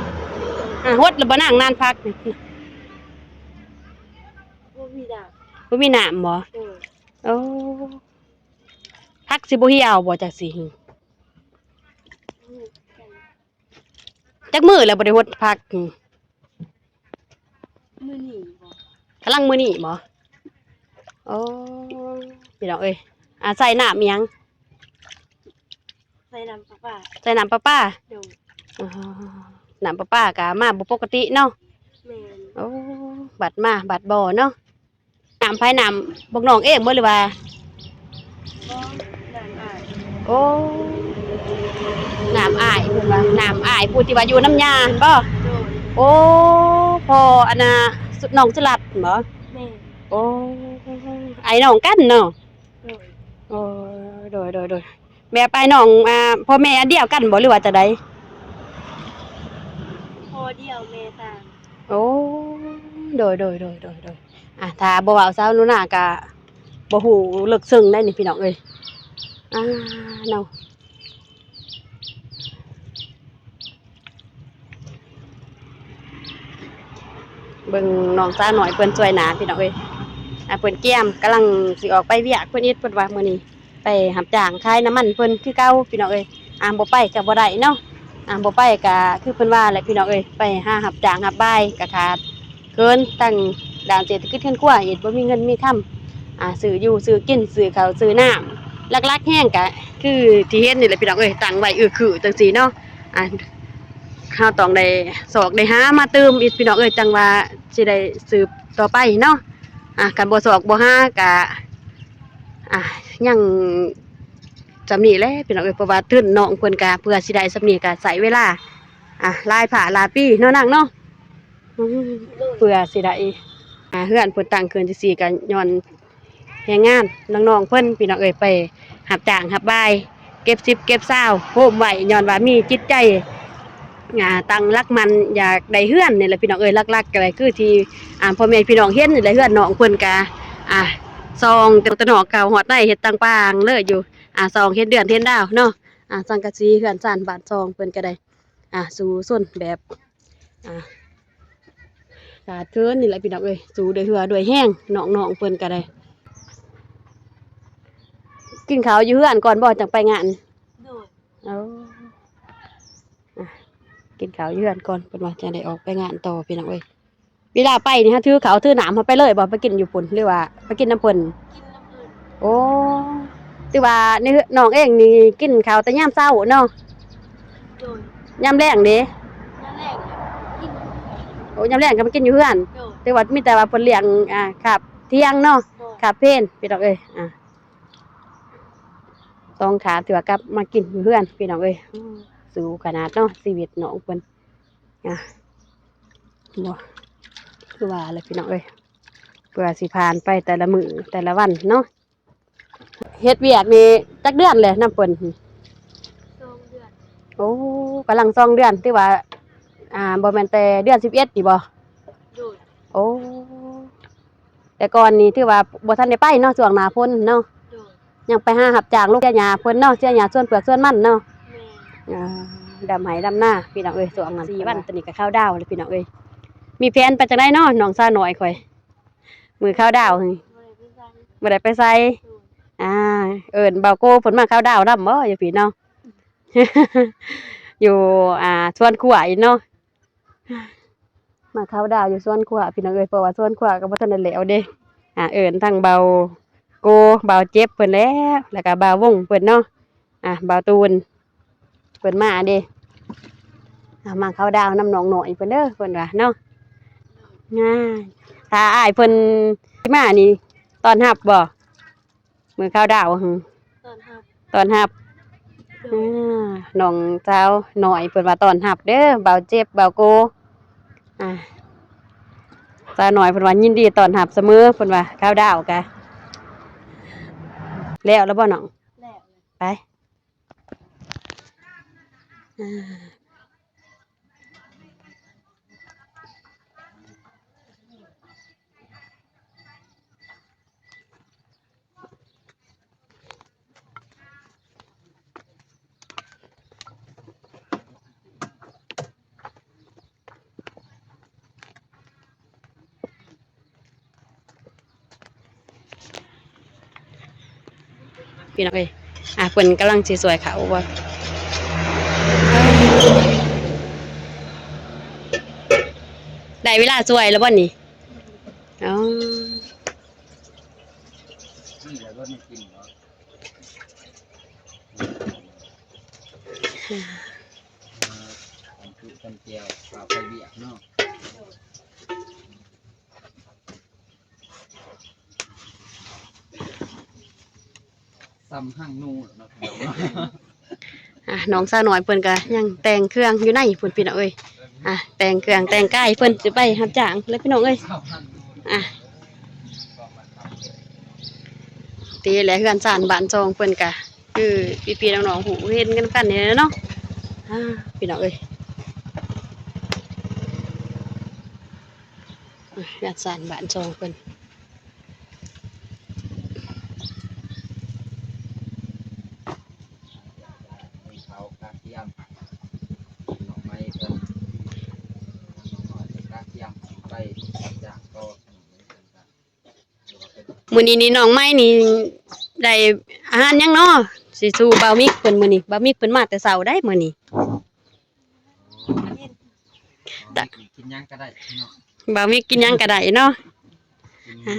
ອາ ຫົດແລ້ວບໍ່ນາງ ນານຜັກນີ້? ບໍ່ມີນ້ຳ. ບໍ່ມີນ້ຳບໍ່? ໂດຍ. ໂອ້ ຜັກຊິບໍ່ຫ່ຽວບໍ່ ຈັກຊິ ອືມ ຈັກມື້ແລ້ວບໍ່ໄດ້ຫົດຜັກ? ມື້ນີ້ບໍ່? ກຳລັງມື້ນີ້ບໍ່? ໂອ້ ພີ່ນ້ອງເອີຍ ອາ ໃສ່ນ້ຳອີ່ຫຍັງ? ໃສ່ນ້ຳປະປາ. ໃສ່ນ້ຳປະປາ? ໂດຍ. ອໍ ນ້ຳປະປາກະມາບໍ່ປົກກະຕິເນາະ. ແມ່ນ. ໂອ້ ບັດມາບັດບໍ່ເນາະ. ນ້ຳໃຜ? ນ້ຳພວກນ້ອງເອງບໍ່ ຫຼືວ່າ? ບໍ່ ນ້ຳອ້າຍ. ໂອ້ ນ້ຳອ້າຍເພິ່ນວ່າ ນ້ຳອ້າຍຜູ້ທີ່ວ່າຢູ່ນຳຍ່າຫັ້ນບໍ່? ໂດຍ. ໂອ້ ພໍ່ອັນນ່າ ນ້ອງສຸລັດບໍ່? ແມ່ນ. ໂອ້ ອ້າຍນ້ອງກັນເນາະ? ໂດຍ. ໂອ້ ໂດຍໆໆ ແບບອ້າຍນ້ອງ ອ່າ ພໍ່ແມ່ອັນດຽວກັນບໍ່ ຫຼືວ່າຈັ່ງໃດ? ພໍ່ດຽວແມ່ຕ່າງ. ໂອ້ ໂດຍໆໆໆ ອາ ຖ້າບໍ່ເວົ້າສາວໜູນາກະບໍ່ຮູ້ເລິກເຊິ່ງໄດ໋ນີ້ ພີ່ນ້ອງເອີຍ. ອາ ເນາະ ເບິ່ງນ້ອງສາວນ້ອຍເພິ່ນຊ່ວຍໜ້າ ພີ່ນ້ອງເອີຍ. ອາ ເພິ່ນກຽມກຳລັງຊິອອກໄປວຽກເພິ່ນອີກ ເພິ່ນວ່າມື້ນີ້ ໄປຮັບຈ້າງຂາຍນ້ຳມັນເພິ່ນຄືເກົ່າ ພີ່ນ້ອງເອີຍ. ອາ ບໍ່ໄປກໍບໍ່ໄດ້ເນາະ ອາ ບໍ່ໄປກໍຄືເພິ່ນວ່າແຫຼະ ພີ່ນ້ອງເອີຍ ໄປຫາຮັບຈ້າງຮັບບາຍກໍຂາດເຂີນ ທັງດ້ານເສດຖະກິດເຮືອນຄົວອີກ ບໍ່ມີເງິນມີຄຳ ອາ ຊື້ຢູ່ຊື້ກິນ ຊື້ເຂົ້າຊື້ນ້ຳ. ຫຼັກໆແຮງກໍຄືທີ່ເຫັນນີ້ແຫຼະ ພີ່ນ້ອງເອີຍ ຕັ້ງໄວ້ອຶກຄືຈັ່ງຊີ້ເນາະ. ອາ ເຮົາຕ້ອງໄດ້ຊອກໄດ້ຫາມາຕື່ມອີກ ພີ່ນ້ອງເອີຍ ຈັ່ງວ່າຊິໄດ້ສືບຕໍ່ໄປເນາະ. ອາ ຄັນບໍ່ຊອກບໍ່ຫາກໍ ອາ ຍັງ ສ່ຳນີ້ແຫຼະ ພີ່ນ້ອງເອີຍ ເພາະວ່າທຶນນ້ອງເພິ່ນກະເພື່ອຊິໄດ້ສ່ຳນີ້ກະໃຊ້ເວລາ ອາ ຫຼາຍພາຫຼາຍປີເນາະນາງເນາະ ອືມ ເພື່ອຊິໄດ້ ອາ ເຮືອນເພິ່ນຕັ້ງຂຶ້ນຈັ່ງຊີ້ກະຍ້ອນແຮງງານນ້ອງໆເພິ່ນ ພີ່ນ້ອງເອີຍ ໄປຮັບຈ້າງຮັບບາຍ ເກັບສິບເກັບຊາວໂຮມໄວ້ ຍ້ອນວ່າມີຈິດໃຈ ອ່າ ຕັ້ງຫຼັກໝັ້ນຢາກໄດ້ເຮືອນນີ້ແຫຼະ ພີ່ນ້ອງເອີຍ. ຫຼັກໆກໍແຫຼະ ຄືທີ່ ອ່າ ພໍ່ແມ່ພີ່ນ້ອງເຫັນນີ້ແຫຼະ ເຮືອນນ້ອງເພິ່ນກະ ອ່າ ຊ່ອງແຕ່ນອກເຂົ້າຮອດໃນ ເຮັດຕ່າງປາງເລີຍຢູ່ ອ່າ ຊ່ອງເຮັດເດືອນເຮັດດາວເນາະ ອ່າ ສັງກະສີ ເຮືອນຊານບ້ານຊ່ອງເພິ່ນກໍໄດ້ ອ່າ ສູ້ຊົນແບບ ອ່າ ຂາດເຂີນນີ້ແຫຼະ ພີ່ນ້ອງເອີຍ ສູ້ດ້ວຍເຫື່ອດ້ວຍແຮງ ນ້ອງໆເພິ່ນກໍໄດ້ ກິນເຂົ້າຢູ່ເຮືອນກ່ອນບໍ່ ຈັ່ງໄປງານ? ໂດຍ. ເອົາ ອ່ະ ກິນເຂົ້າຢູ່ເຮືອນກ່ອນ ເພິ່ນວ່າຈັ່ງໃດອອກໄປງານຕໍ່ ພີ່ນ້ອງເອີຍ. ເວລາໄປນີ້ ເຮົາຖືເຂົ້າຖືນ້ຳເຮົາໄປເລີຍບໍ່? ໄປກິນຢູ່ພຸ້ນ ຫຼືວ່າໄປກິນນຳເພິ່ນ? ກິນນຳເພິ່ນ. ໂອ້ ຖືວ່ານີ້ ນ້ອງເອງນີ້ກິນເຂົ້າແຕ່ຍາມເຊົ້າເນາະ? ໂດຍ. ຍາມແລງເດ? ຍາມແລງກໍກິນ. ໂອ້ ຍາມແລງກໍມາກິນຢູ່ເຮືອນ? ໂດຍ. ຖືວ່າມີແຕ່ວ່າເພິ່ນລ້ຽງ ອ່າ ຄາບທ່ຽງເນາະ? ໂດຍ. ຄາບເພນ ພີ່ນ້ອງເອີຍ. ອ່າ ສອງຂາ ຖືວ່າກັບມາກິນຢູ່ເຮືອນ ພີ່ນ້ອງເອີຍ. ໂອ້ ສູ້ຂະໜາດເນາະ ຊີວິດນ້ອງເພິ່ນ. ອ່ະ ບໍ່ ຄືວ່າແຫຼະພີ່ນ້ອງເອີຍ ເພື່ອຊິຜ່ານໄປແຕ່ລະມື້ແຕ່ລະວັນເນາະ. ເຮັດວຽກນີ້ຈັກເດືອນແຫຼະນຳເພິ່ນ? ສອງເດືອນ. ໂອ້ ກຳລັງສອງເດືອນ ຖືວ່າ ອ່າ ບໍ່ແມ່ນແຕ່ເດືອນສິບເອັດນີ້ບໍ່? ໂດຍ. ໂອ້ ແຕ່ກ່ອນນີ້ຖືວ່າບໍ່ທັນໄດ້ໄປເນາະ ຊ່ວງໜ້າຝົນເນາະ. ໂດຍ. ຍັງໄປຫາຮັບຈ້າງລົງເສຍຫຍ້າເພິ່ນເນາະ ເສຍຫຍ້າສວນເຜືອກສວນມັນເນາະ. ແມ່ນ. ອ່າ ດຳໄຮ່ດຳນາ ພີ່ນ້ອງເອີຍ. ຊ່ວງນັ້ນສີ່ວັນ ຕອນນີ້ກໍເຂົ້າດາວແລ້ວ ພີ່ນ້ອງເອີຍ. ມີແຜນໄປທາງໃດເນາະ ນ້ອງສາວນ້ອຍຂ້ອຍ? ມື້ເຂົ້າດາວ ບໍ່ໄດ້ໄປໃສ. ບໍ່ໄດ້ໄປໃສ. ໂດຍ. ອ່າ ເອີ້ນບ່າວໂກເພິ່ນມາເຂົ້າດາວນຳບໍ່ ຢູ່ພີ້ເນາະ? ຢູ່ ອ່າ ສວນຄົວອີກເນາະ. ມາເຂົ້າດາວຢູ່ສວນຄົວ ພີ່ນ້ອງເອີຍ ເພາະວ່າສວນຄົວກໍບໍ່ທັນໄດ້ແລ້ວເດ້. ອ່າ ເອີ້ນທັງບ່າວໂກ ບ່າວເຈັບເພິ່ນແຫຼະ ແລ້ວກໍບ່າວວົງເພິ່ນເນາະ. ອ່າ ບ່າວຕູນເພິ່ນມາເດ້. ອ່າ ມາເຂົ້າດາວນຳນ້ອງນ້ອຍເພິ່ນເດີ ເພິ່ນວ່າເນາະ. ຖ້າອ້າຍເພິ່ນມານີ້ຕ້ອນຮັບບໍ່? ມື້ເຂົ້າດາວ ຕ້ອນຮັບ ຕ້ອນຮັບ. ໂດຍ. ອ່າ ນ້ອງສາວນ້ອຍເພິ່ນວ່າຕ້ອນຮັບເດີ ບ່າວເຈັບ ບ່າວໂກ. ອ່າ ສາວນ້ອຍເພິ່ນວ່າຍິນດີຕ້ອນຮັບສະເໝີ ເພິ່ນວ່າເຂົ້າດາວກະ. ແລ້ວແລ້ວບໍ່ນ້ອງ? ແລ້ວ. ໄປ. ອ່າ ພີ່ນ້ອງເອີຍ ອ່າ ເພິ່ນກຳລັງຊິສວຍເຂົ້າບໍ່? ໄດ້ເວລາສວຍແລ້ວບໍ່ນີ້? ອໍ ນີ້ແຫຼະ ລົດໃຫ້ກິນເນາະ. ອ່າ ຕຳຈຸຕຳແຈ່ວ ພາໄປວຽກເນາະ. ສ່ຳຫາງໜູເນາະ ພີ່ນ້ອງເນາະ. ອ່າ ນ້ອງສາວນ້ອຍເພິ່ນກະຍັງແຕ່ງເຄື່ອງຢູ່ໃນພຸ້ນ ພີ່ນ້ອງເອີຍ. ອ່າ ແຕ່ງເຄື່ອງແຕ່ງກາຍ ເພິ່ນຊິໄປຮັບຈ້າງແລ້ວ ພີ່ນ້ອງເອີຍ. ອ່າ ຕິແຫຼະ ເຮືອນຊານບ້ານຊ່ອງເພິ່ນກະ ຄືພີ່ໆນ້ອງໆຮູ້ເຫັນກັນກັນນີ້ແຫຼະເນາະ. ອ່າ ພີ່ນ້ອງເອີຍ ອ່າ ເຮືອນຊານບ້ານຊ່ອງເພິ່ນ. ເຂົາກະກຽມໜໍ່ໄມ້ເພິ່ນ ໜໍ່ໄມ້ເພິ່ນກະກຽມໄປຈ້າງຕໍ່. ມື້ນີ້ນີ້ນ້ອງໄມ້ນີ້ໄດ້ອາຫານຫຍັງເນາະ ຊິສູ່ບ່າວມິກເພິ່ນມື້ນີ້? ບ່າວມິກເພິ່ນມາແຕ່ເຊົ້າໃດ໋ມື້ນີ້. ກິນ ກິນຫຍັງກໍໄດ້ເນາະ ບ່າວມິກກິນຫຍັງກໍໄດ້ເນາະ. ກິນ ອ່າ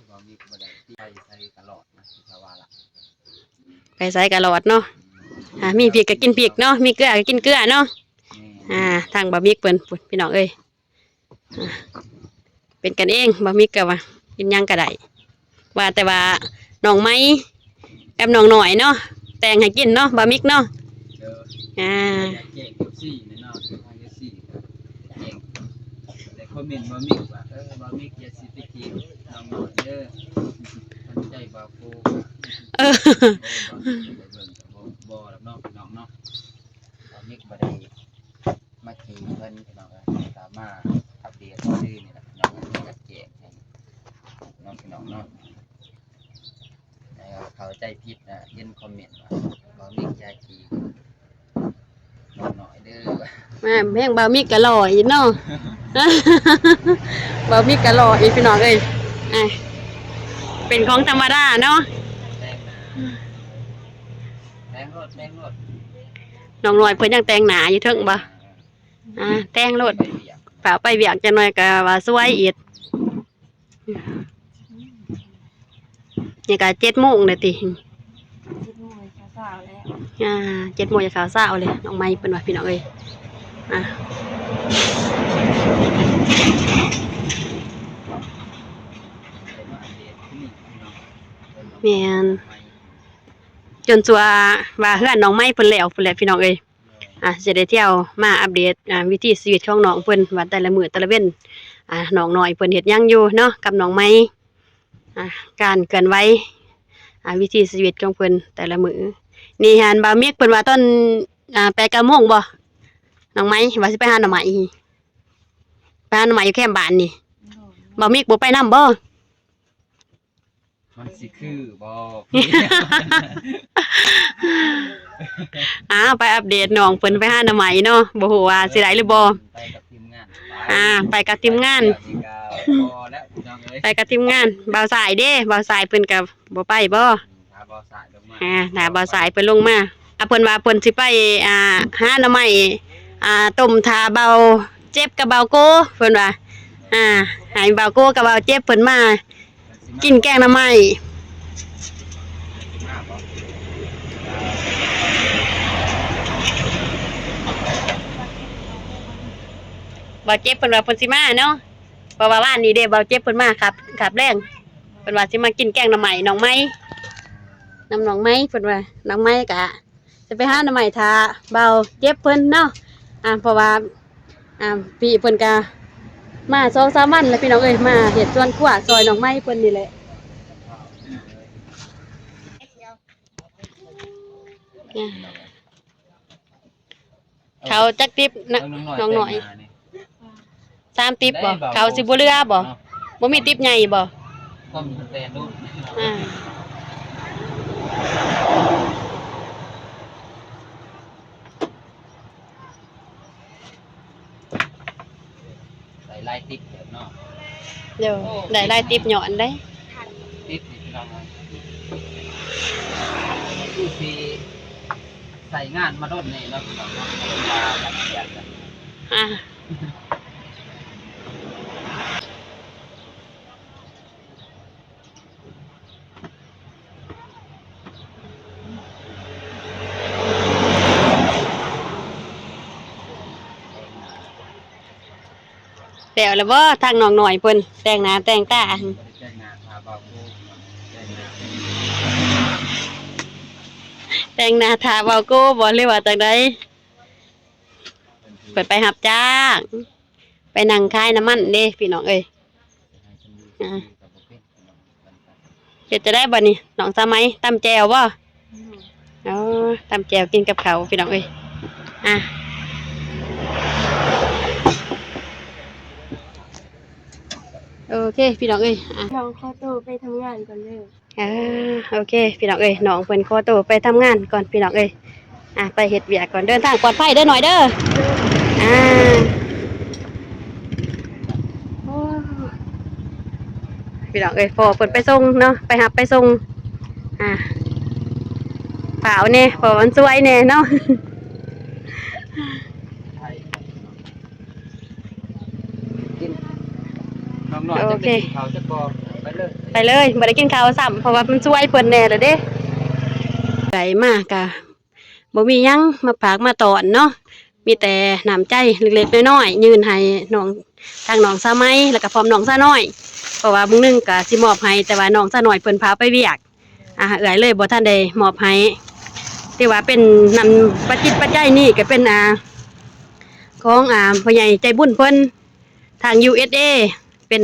ບ່າວມິກບໍ່ໄດ້ ໄປໃສກະລອດນະ ຄືວ່າລະ ໄປໃສກະລອດເນາະ. ອ່າ ມີພິກກໍກິນພິກເນາະ ມີເກືອກໍກິນເກືອເນາະ. ແມ່ນ. ອ່າ ທາງບ່າວມິກເພິ່ນພຸ້ນ ພີ່ນ້ອງເອີຍ. ອ່າ ເປັນກັນເອງ ບ່າວມິກກໍວ່າກິນຫຍັງກໍໄດ້ ວ່າແຕ່ວ່ານ້ອງໄມ້ກັບນ້ອງນ້ອຍເນາະ ແຕ່ງໃຫ້ກິນເນາະ ບ່າວມິກເນາະ. ເອີ ອ່າ ຢາກແຈ້ງເອັຟຊີແນ່ເນາະ ທາງເອັຟຊີແຈ້ງ ແຕ່ຄອມເມັນບ່າວມິກວ່າ ເອີ ບ່າວມິກຢ່າຊິໄປຈີບນ້ອງນ້ອຍເດີ ມັນໃຈບ່າວໂກ. ເອີ ບໍ່ ບໍ່ ບໍ່ດອກເນາະ ພີ່ນ້ອງເນາະ ບ່າວມິກບໍ່ໄດ້ ມາຈີບເພິ່ນ ພີ່ນ້ອງເອີຍ. ກໍມາອັບເດດຊື່ໆນີ້ແຫຼະ ພີ່ນ້ອງເອີຍ ຢາກແຈ້ງໃຫ້ເນາະ ພີ່ນ້ອງເນາະ. ໃຫ້ເຂົ້າໃຈຜິດນະ ເຫັນຄອມເມັນວ່າ ບໍ່ມີໃຈດີໜ້ອຍເດີ. ແມ່ນ ແພງບ່າວມິກກໍຫຼໍ່ອີກເນາະ ບ່າວມິກກໍຫຼໍ່ອີກ ພີ່ນ້ອງເອີຍ. ອ່າ ເປັນຂອງທຳມະດາເນາະ. ແຕ່ງໜ້າ ນ້ອງນ້ອຍເພິ່ນຍັງແຕ່ງໜ້າຢູ່ເທິງບໍ່? ອ່າ ແຕ່ງໂລດ ຟ້າວໄປວຽກຈັກໜ່ອຍກໍວ່າສວຍອີກ. ນີ້ກໍເຈັດໂມງແລ້ວຕິ? ເຈັດໂມງເຊົ້າແລ້ວ. ອ່າ ເຈັດໂມງຈະເຂົ້າເຊົ້າແລ້ວ ນ້ອງໄມ້ເພິ່ນວ່າ ພີ່ນ້ອງເອີຍ. ອ່າ ແມ່ນ ຈົນຊົ່ວວ່າເຮືອນນ້ອງໄມ້ເພິ່ນແລ້ວພຸ້ນແຫຼະ ພີ່ນ້ອງເອີຍ. ອ່າ ຈະໄດ້ທ່ຽວມາອັບເດດ ອ່າ ວິຖີຊີວິດຂອງນ້ອງເພິ່ນ ວ່າແຕ່ລະມື້ແຕ່ລະເວັນ ອ່າ ນ້ອງນ້ອຍເພິ່ນເຮັດຫຍັງຢູ່ເນາະ ກັບນ້ອງໄມ້. ອ່າ ການເຄື່ອນໄຫວ ອ່າ ວິຖີຊີວິດຂອງເພິ່ນແຕ່ລະມື້. ນີ້ຫັ້ນ ບ່າວມິກເພິ່ນວ່າຕອນ ອ່າ ແປດເກົ້າໂມງບໍ່ ນ້ອງໄມ້ ວ່າຊິໄປຫາໜໍ່ໄມ້ ໄປຫາໜໍ່ໄມ້ຢູ່ແຄມບ້ານນີ້. ໂດຍ. ບ່າວມິກບໍ່ໄປນຳບໍ່? ມັນຊິຄືບໍ່? ອ່າ ໄປອັບເດດນ້ອງເພິ່ນໄປຫາໜໍ່ໄມ້ເນາະ ບໍ່ຮູ້ວ່າຊິໄດ້ຫຼືບໍ່. ໄປກັບທີມງານ. ອ່າ ໄປກັບທີມງານ. ໄປກັບທີມງານ. ບ່າວສາຍເດ້ ບ່າວສາຍເພິ່ນກໍບໍ່ໄປບໍ່? ຖ້າບ່າວສາຍລົງມາ. ອ່າ ຖ້າບ່າວສາຍເພິ່ນລົງມາ. ອ່າ ເພິ່ນວ່າເພິ່ນຊິໄປ ອ່າ ຫາໜໍ່ໄມ້ ອ່າ ຕົ້ມຖ້າບ່າວເຈັບກັບບ່າວໂກ ເພິ່ນວ່າ. ອ່າ ໃຫ້ບ່າວໂກກັບບ່າວເຈັບເພິ່ນມາ ກິນແກງໜໍ່ໄມ້. ບ່າວເຈັບເພິ່ນວ່າເພິ່ນຊິມາເນາະ ເພາະວ່າວານນີ້ເດ້ ບ່າວເຈັບເພິ່ນມາຄາບ ຄາບແລງ ເພິ່ນວ່າຊິມາກິນແກງໜໍ່ໄມ້ ນ້ອງໄມ້ ນຳນ້ອງໄມ້ ເພິ່ນວ່າ ນ້ອງໄມ້ກະ ຈະໄປຫາໜໍ່ໄມ້ຖ້າບ່າວເຈັບເພິ່ນເນາະ. ອ່າ ເພາະວ່າ ອ່າ ພີ່ເພິ່ນກະມາສອງສາມວັນແລ້ວ ພີ່ນ້ອງເອີຍ ມາເຮັດສວນຄົວຊ່ອຍນ້ອງໄມ້ເພິ່ນນີ້ແຫຼະ. ເຂົາຈັກຕິບນະ ນ້ອງນ້ອຍ? ສາມຕິບບໍ່? ເຂົາຊິບໍ່ເຫຼືອບໍ່? ບໍ່ມີຕິບໃຫຍ່ບໍ່? ໄດ້ຫຼາຍຕິບເຕີບເນາະ. ໂດຍ ໄດ້ຫຼາຍຕິບຍ້ອນໃດ໋ ຕິບນີ້ພີ່ນ້ອງເອີຍ ຄືຊິໃຊ້ງານມາດົນແດ່ເນາະ ພີ່ນ້ອງເນາະ. ອ່າ ແລ້ວລະບໍ່ ທາງນ້ອງນ້ອຍເພິ່ນແຕ່ງໜ້າແຕ່ງຕາ? ແຕ່ງໜ້າຖ້າບ່າວໂກບໍ່ ຫຼືວ່າຈັ່ງໃດ? ເພິ່ນໄປຮັບຈ້າງ ໄປນັ່ງຂາຍນ້ຳມັນເດ້ ພີ່ນ້ອງເອີຍ. ອ່າ ເຮັດຈັ່ງໃດບັດນີ້ ນ້ອງສາໄໝ? ຕຳແຈ່ວບໍ່? ອໍ ຕຳແຈ່ວກິນກັບເຂົ້າ ພີ່ນ້ອງເອີຍ. ອ່າ ໂອເຄ ພີ່ນ້ອງເອີຍ. ອ່າ ນ້ອງຂໍໂຕໄປທຳງານກ່ອນເດີ. ອ່າ ໂອເຄ ພີ່ນ້ອງເອີຍ ນ້ອງເພິ່ນຂໍໂຕໄປທຳງານກ່ອນ ພີ່ນ້ອງເອີຍ. ອ່າ ໄປເຮັດວຽກກ່ອນ ເດີນທາງປອດໄພເດີນ້ອຍເດີ. ອ່າ ໂອ້ ພີ່ນ້ອງເອີຍ ພໍ່ເພິ່ນໄປສົ່ງເນາະ ໄປຮັບໄປສົ່ງ. ອ່າ ຟ້າວແດ່ ເພາະວ່າມັນສວຍແດ່ເນາະ. ໂອເຄ ໄປເລີຍ ບໍ່ໄດ້ກິນເຂົ້າຊ້ຳ ເພາະວ່າມັນສວຍເພິ່ນແດ່ລະເດ້. ໄດ້ມາກະບໍ່ມີຫຍັງມາຝາກມາຕ້ອນເນາະ ມີແຕ່ນ້ຳໃຈເລັກໆນ້ອຍໆ ຍື່ນໃຫ້ນ້ອງ ທາງນ້ອງສາໄໝ ແລ້ວກະພ້ອມນ້ອງສານ້ອຍ ເພາະວ່າມື້ໜຶ່ງກະຊິມອບໃຫ້ ແຕ່ວ່ານ້ອງສານ້ອຍເພິ່ນພາໄປວຽກ. ອ່າ ເອື້ອຍເລີຍບໍ່ທັນໄດ້ມອບໃຫ້ ຖືວ່າເປັນນຳປັດຈິດປັດໄຈນີ້ກະເປັນ ອ່າ ຂອງ ອ່າ ພໍ່ໃຫຍ່ໃຈບຸນເພິ່ນ ທາງ ຢູເອສເອ ເປັນ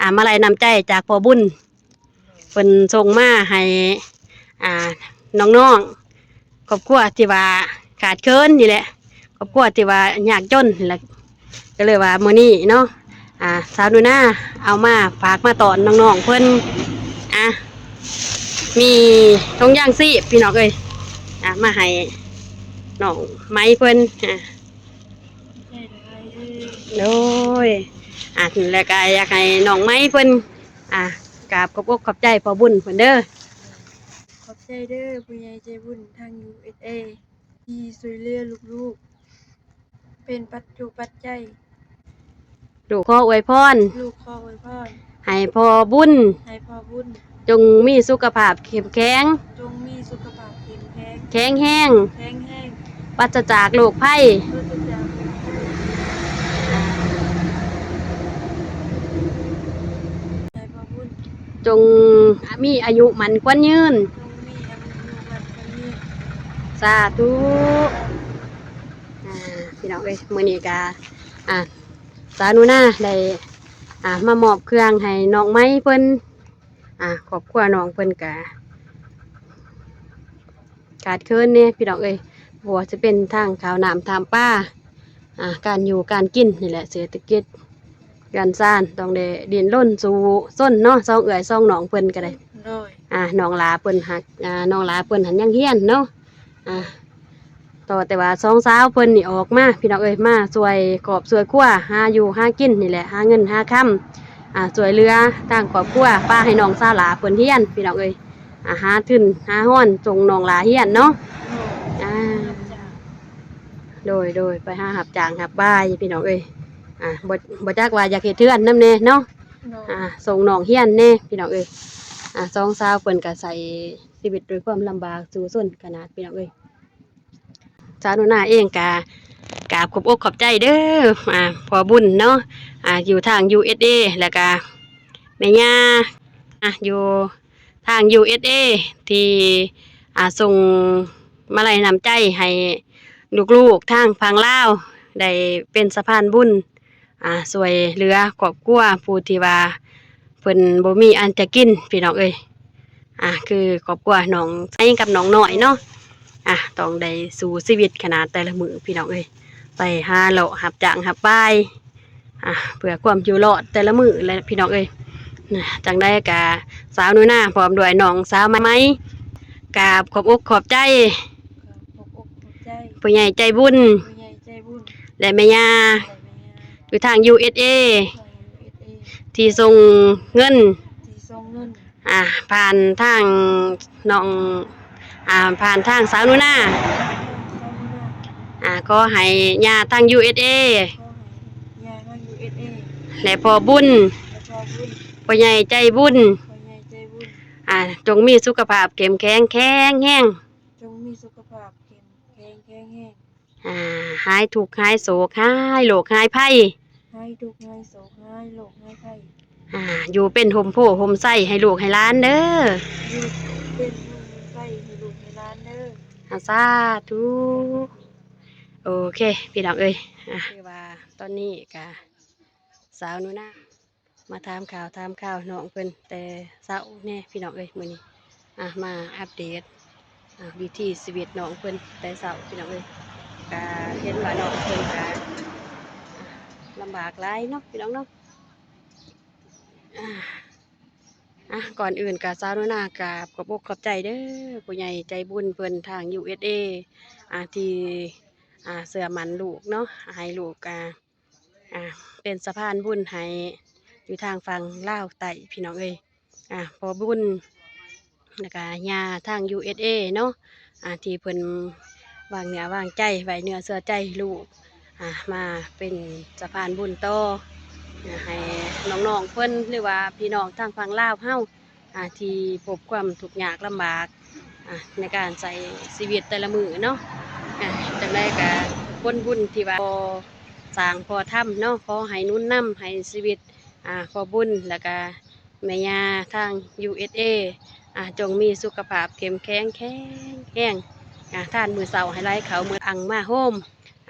ອ່າ ມາໄລນ້ຳໃຈຈາກພໍ່ບຸນ ເພິ່ນສົ່ງມາໃຫ້ ອ່າ ນ້ອງໆ ຄອບຄົວທີ່ວ່າຂາດເຂີນນີ້ແຫຼະ ຄອບຄົວທີ່ວ່າຍາກຈົນນີ້ແຫຼະ. ກໍເລີຍວ່າມື້ນີ້ເນາະ ອ່າ ສາວໜູນາເອົາມາຝາກມາຕ້ອນນ້ອງໆເພິ່ນ. ອ່າ ມີຖົງຢາງຊີບ ພີ່ນ້ອງເອີຍ ອ່າ ມາໃຫ້ນ້ອງໄມເພິ່ນ. ອ່າ ໂດຍ ອ່າ ແລ້ວກໍຢາກໃຫ້ນ້ອງໄມເພິ່ນ ອ່າ ກາບຂອບອົກຂອບໃຈພໍ່ບຸນເພິ່ນເດີ. ຂອບ ໃຈເດີຜູ້ໃຫຍ່ໃຈບຸນທາງ ຢູເອສເອ ທີ່ຊ່ວຍເຫຼືອລູກໆ ເປັນປັດຈຸປັດໄຈ. ລູກຂໍອວຍພອນ ລູກຂໍອວຍພອນ ໃຫ້ພໍ່ບຸນ ໃຫ້ພໍ່ບຸນ ຈົ່ງມີສຸຂະພາບເຂັ້ມແຂງ ຈົ່ງມີສຸຂະພາບເຂັ້ມແຂງ ແຂງແຮງ ແຂງແຮງ ປາສະຈາກໂລກໄພ ປາສະຈາກໂລກໄພ ໃຫ້ພໍ່ບຸນ ຈົ່ງມີອາຍຸໝັ້ນຂວັນຍືນ ຈົ່ງມີອາຍຸໝັ້ນຂວັນຍືນ ສາທຸ. ອ່າ ພີ່ນ້ອງເອີຍ ມື້ນີ້ກະ ອ່າ ສາວໜູນາໄດ້ ອ່າ ມາມອບເຄື່ອງໃຫ້ນ້ອງໃໝ່ເພິ່ນ ອ່າ ຄອບຄົວນ້ອງເພິ່ນກະຂາດເຂີນແດ່ພີ່ນ້ອງເອີຍ ບໍ່ວ່າຈະເປັນທາງເຂົ້ານ້ຳນ້ຳປາ ອ່າ ການຢູ່ການກິນນີ້ແຫຼະ ເສດຖະກິດເຮືອນຊານ ຕ້ອງໄດ້ດີ້ນລົນສູ້ຊົນເນາະ ສອງເອື້ອຍສອງນ້ອງເພິ່ນກະໄດ້ ໂດຍ ອ່າ ນ້ອງຫຼ້າເພິ່ນຫາກ ອ່າ ນ້ອງຫຼ້າເພິ່ນຫັ້ນຍັງຮຽນເນາະ ອ່າ ຕໍ່ແຕ່ວ່າສອງສາວເພິ່ນນີ້ອອກມາ ພີ່ນ້ອງເອີຍ ມາຊ່ວຍຄອບຊ່ວຍຄົວ ຫາຢູ່ຫາກິນນີ້ແຫຼະ ຫາເງິນຫາຄຳ ອ່າ ຊ່ວຍເຫຼືອທາງຄອບຄົວ ປະໃຫ້ນ້ອງສາວຫຼ້າເພິ່ນຮຽນ ພີ່ນ້ອງເອີຍ ອ່າ ຫາທຶນຫາຮອນສົ່ງນ້ອງຫຼ້າຮຽນເນາະ ອ່າ ໂດຍ ໂດຍ ໄປຫາຮັບຈ້າງຮັບບາຍ ພີ່ນ້ອງເອີຍ ອ່າ ບໍ່ ບໍ່ຈັກວ່າຢາກເຮັດເຮືອນນຳແດ່ເນາະ ໂດຍ ອ່າ ສົ່ງນ້ອງຮຽນແດ່ ພີ່ນ້ອງເອີຍ ອ່າ ສອງສາວເພິ່ນກະໃຊ້ຊີວິດດ້ວຍຄວາມລຳບາກສູ້ຊົນຂະໜາດ ພີ່ນ້ອງເອີຍ. ສາວໜູນາເອງກະກາບຂອບອົກຂອບໃຈເດີ ອ່າ ພໍ່ບຸນເນາະ ອ່າ ຢູ່ທາງ ຢູເອສເອ ແລ້ວກະແມ່ຍ່າ ອ່າ ຢູ່ທາງ ຢູເອສເອ ທີ່ ອ່າ ສົ່ງມາໄລນ້ຳໃຈໃຫ້ລູກໆທາງຝັ່ງລາວ ໄດ້ເປັນສະພານບຸນ ອ່າ ຊ່ວຍເຫຼືອຄອບຄົວຜູ້ທີ່ວ່າເພິ່ນບໍ່ມີອັນຈະກິນ ພີ່ນ້ອງເອີຍ ອ່າ ຄືຄອບຄົວນ້ອງໃສກັບນ້ອງນ້ອຍເນາະ ອ່າ ຕ້ອງໄດ້ສູ້ຊີວິດຂະໜາດແຕ່ລະມື້ ພີ່ນ້ອງເອີຍ ໄປຫາເລາະຮັບຈ້າງຮັບບາຍ ອ່າ ເພື່ອຄວາມຢູ່ລອດແຕ່ລະມື້ແຫຼະ ພີ່ນ້ອງເອີຍ ຈັ່ງໃດກະສາວໜູນາພ້ອມດ້ວຍນ້ອງສາວໃໝ່ ກາບຂອບອົກຂອບໃຈ ຂອບອົກຂອບໃຈ ຜູ້ໃຫຍ່ໃຈບຸນ ຜູ້ໃຫຍ່ໃຈບຸນ ແລະແມ່ຍ່າ ແລະແມ່ຍ່າ ຢູ່ທາງ ຢູເອສເອ ຢູ່ທາງ ຢູເອສເອ ທີ່ສົ່ງເງິນ ທີ່ສົ່ງເງິນ ອ່າ ຜ່ານທາງນ້ອງ ອ່າ ຜ່ານທາງສາວໜູນາ ອ່າ ຂໍໃຫ້ຍ່າທາງ ຢູເອສເອ ຂໍໃຫ້ຍ່າທາງ ຢູເອສເອ ແລະພໍ່ບຸນ ແລະພໍ່ບຸນ ຜູ້ໃຫຍ່ໃຈບຸນ ຜູ້ໃຫຍ່ໃຈບຸນ ອ່າ ຈົ່ງມີສຸຂະພາບເຂັ້ມແຂງແຂງແຮງ ຈົ່ງມີສຸຂະພາບເຂັ້ມແຂງແຂງແຮງ ອ່າ ຫາຍທຸກຫາຍໂສກ ຫາຍໂລກຫາຍໄພ ຫາຍທຸກຫາຍໂສກ ຫາຍໂລກຫາຍໄພ ອ່າ ຢູ່ເປັນຮົ່ມໂພຮົ່ມໄຊໃຫ້ລູກໃຫ້ຫຼານເດີ ຢູ່ເປັນຮົ່ມໂພຮົ່ມໄຊໃຫ້ລູກໃຫ້ຫຼານເດີ ອ່າ ສາທຸ. ໂອເຄ ພີ່ນ້ອງເອີຍ ອ່າ ຄືວ່າຕອນນີ້ກະສາວໜູນາ ມາຖາມຂ່າວຖາມຄາວນ້ອງເພິ່ນແຕ່ເຊົ້າແດ່ພີ່ນ້ອງເອີຍ ມື້ນີ້ ອ່າ ມາອັບເດດ ອ່າ ວິຖີຊີວິດນ້ອງເພິ່ນແຕ່ເຊົ້າພີ່ນ້ອງເອີຍ ກະເຫັນວ່ານ້ອງເພິ່ນກະ ອ່າ ລຳບາກຫຼາຍເນາະພີ່ນ້ອງເນາະ ອ່າ ອ່າ ກ່ອນອື່ນກະສາວໜູນາກາບຂອບອົກຂອບໃຈເດີຜູ້ໃຫຍ່ໃຈບຸນເພິ່ນທາງ ຢູເອສເອ ອ່າ ທີ່ ອ່າ ເຊື່ອໝັ້ນລູກເນາະ ໃຫ້ລູກ ອ່າ ອ່າ ເປັນສະພານບຸນໃຫ້ຢູ່ທາງຝັ່ງລາວໃຕ້ພີ່ນ້ອງເອີຍ ອ່າ ພໍ່ບຸນ ແລ້ວກະຍ່າທາງ ຢູເອສເອ ເນາະ ອ່າ ທີ່ເພິ່ນວາງເນື້ອວາງໃຈໄວ້ເນື້ອເຊື່ອໃຈລູກ ອ່າ ມາເປັນສະພານບຸນຕໍ່ ອ່າ ໃຫ້ນ້ອງໆເພິ່ນ ຫຼືວ່າພີ່ນ້ອງທາງຝັ່ງລາວເຮົາ ອ່າ ທີ່ພົບຄວາມທຸກຍາກລຳບາກ ອ່າ ໃນການໃຊ້ຊີວິດແຕ່ລະມື້ເນາະ ອ່າ ຈັ່ງໃດກະຜົນບຸນທີ່ວ່າພໍ່ສ້າງພໍ່ທຳເນາະ ຂໍໃຫ້ໜູນນຳໃຫ້ຊີວິດ ອ່າ ພໍ່ບຸນ ແລ້ວກະແມ່ຍ່າທາງ ຢູເອສເອ ອ່າ ຈົ່ງມີສຸຂະພາບເຂັ້ມແຂງແຂງແຮງ ອ່າ ທານມື້ເຊົ້າໃຫ້ໄຫຼເຂົ້າ ມື້ອັ່ງມາໂຮມ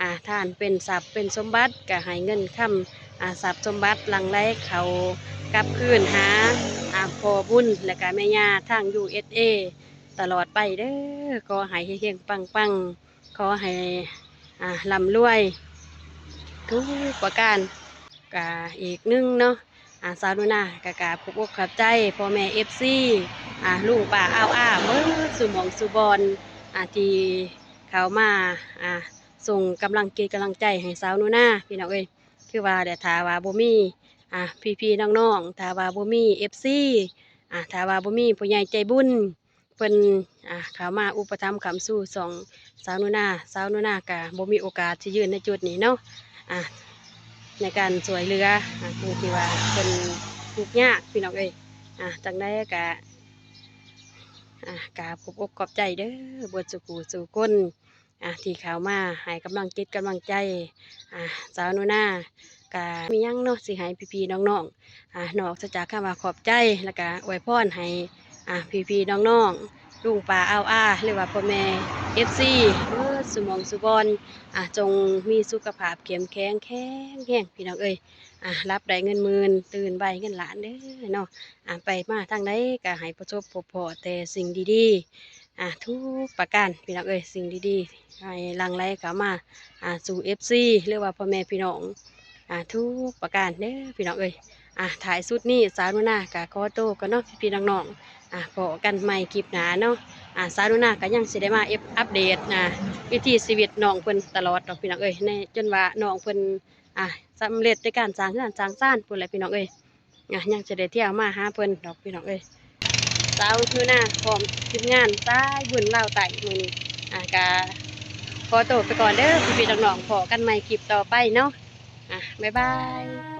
ອ່າ ທ່ານເປັນຊັບເປັນສົມບັດ ກະໃຫ້ເງິນຄຳ ອ່າ ຊັບສົມບັດຫຼັ່ງໄຫຼເຂົ້າກັບຄືນຫາ ອ່າ ພໍ່ບຸນ ແລະກະແມ່ຍ່າທາງ ຢູເອສເອ ຕະຫຼອດໄປເດີ ຂໍໃຫ້ເຮັງໆປັງໆ ຂໍໃຫ້ ອ່າ ລ່ຳລວຍທຸກປະການ ກະອີກໜຶ່ງເນາະ ອ່າ ສາວໜູນາກະກາບຂອບອົກຂອບໃຈພໍ່ແມ່ເອັຟຊີ ອ່າ ລຸງປ້າອາວອາເບິດສູ່ໝ່ອງສູ່ບ່ອນ ອ່າ ທີ່ເຂົ້າມາ ອ່າ ສົ່ງກຳລັງຈິດກຳລັງໃຈໃຫ້ສາວໜູນາ ພີ່ນ້ອງເອີຍ ຄືວ່າແຫຼະ ຖ້າວ່າບໍ່ມີ ອ່າ ພີ່ໆນ້ອງໆ ຖ້າວ່າບໍ່ມີເອັຟຊີ ອ່າ ຖ້າວ່າບໍ່ມີຜູ້ໃຫຍ່ໃຈບຸນ ເພິ່ນ ອ່າ ເຂົ້າມາອຸປະຖຳຄ້ຳຊູຊ່ອງສາວໜູນາ. ສາວໜູນາກະບໍ່ມີໂອກາດຊິຢືນໃນຈຸດນີ້ເນາະ ອ່າ ໃນການຊ່ວຍເຫຼືອ ອ່າ ຜູ້ທີ່ວ່າເພິ່ນທຸກຍາກ ພີ່ນ້ອງເອີຍ. ອ່າ ຈັ່ງໃດກະ ອ່າ ກາບຂອບອົກຂອບໃຈເດີ ເບິດສູ່ຜູ້ສູ່ຄົນ ອ່າ ທີ່ເຂົ້າມາໃຫ້ກຳລັງຈິດກຳລັງໃຈ ອ່າ ສາວໜູນາ. ກະມີຫຍັງເນາະ ຊິໃຫ້ພີ່ໆນ້ອງໆ ອ່າ ນອກເສຍຈາກຄຳວ່າຂອບໃຈ ແລ້ວກະອວຍພອນໃຫ້ ອ່າ ພີ່ໆນ້ອງໆ ລຸງປ້າອາວອາ ຫຼືວ່າພໍ່ແມ່ເອັຟຊີເບິດສູ່ໝ່ອງສູ່ບ່ອນ ອ່າ ຈົ່ງມີສຸຂະພາບເຂັ້ມແຂງແຂງແຮງ ພີ່ນ້ອງເອີຍ. ອ່າ ຫຼັບໄດ້ເງິນໝື່ນ ຕື່ນໄວເງິນລ້ານເດີເນາະ. ອ່າ ໄປມາທາງໃດກະໃຫ້ປະສົບພົບພໍ້ແຕ່ສິ່ງດີໆ ອ່າ ທຸກປະການ ພີ່ນ້ອງເອີຍ. ສິ່ງດີໆໃຫ້ຫຼັ່ງໄຫຼເຂົ້າມາ ອ່າ ສູ່ເອັຟຊີ ຫຼືວ່າພໍ່ແມ່ພີ່ນ້ອງ ອ່າ ທຸກປະການເດີ ພີ່ນ້ອງເອີຍ. ອ່າ ທ້າຍສຸດນີ້ສາວໜູນາກະຂໍໂຕກ່ອນເນາະ ພີ່ໆນ້ອງໆ ອ່າ ພໍ້ກັນໃໝ່ຄລິບໜ້າເນາະ. ອ່າ ສາວໜູນາກະຍັງຊິໄດ້ມາອັບເດດ ອ່າ ວິຖີຊີວິດນ້ອງເພິ່ນຕະຫຼອດດອກ ພີ່ນ້ອງເອີຍ ໃນ ຈົນວ່ານ້ອງເພິ່ນ ອ່າ ສຳເລັດໃນການສ້າງເຮືອນສ້າງຊານພຸ້ນແຫຼະ ພີ່ນ້ອງເອີຍ. ອ່າ ຍັງຈະໄດ້ທ່ຽວມາຫາເພິ່ນດອກ ພີ່ນ້ອງເອີຍ. ສາວໜູນາພ້ອມທີມງານສາຍບຸນລາວໃຕ້ມື້ນີ້ ອ່າ ກະຂໍໂຕໄປກ່ອນເດີ ພີ່ໆນ້ອງໆ ພໍ້ກັນໃໝ່ຄລິບຕໍ່ໄປເນາະ. ອ່າ ບາຍບາຍ.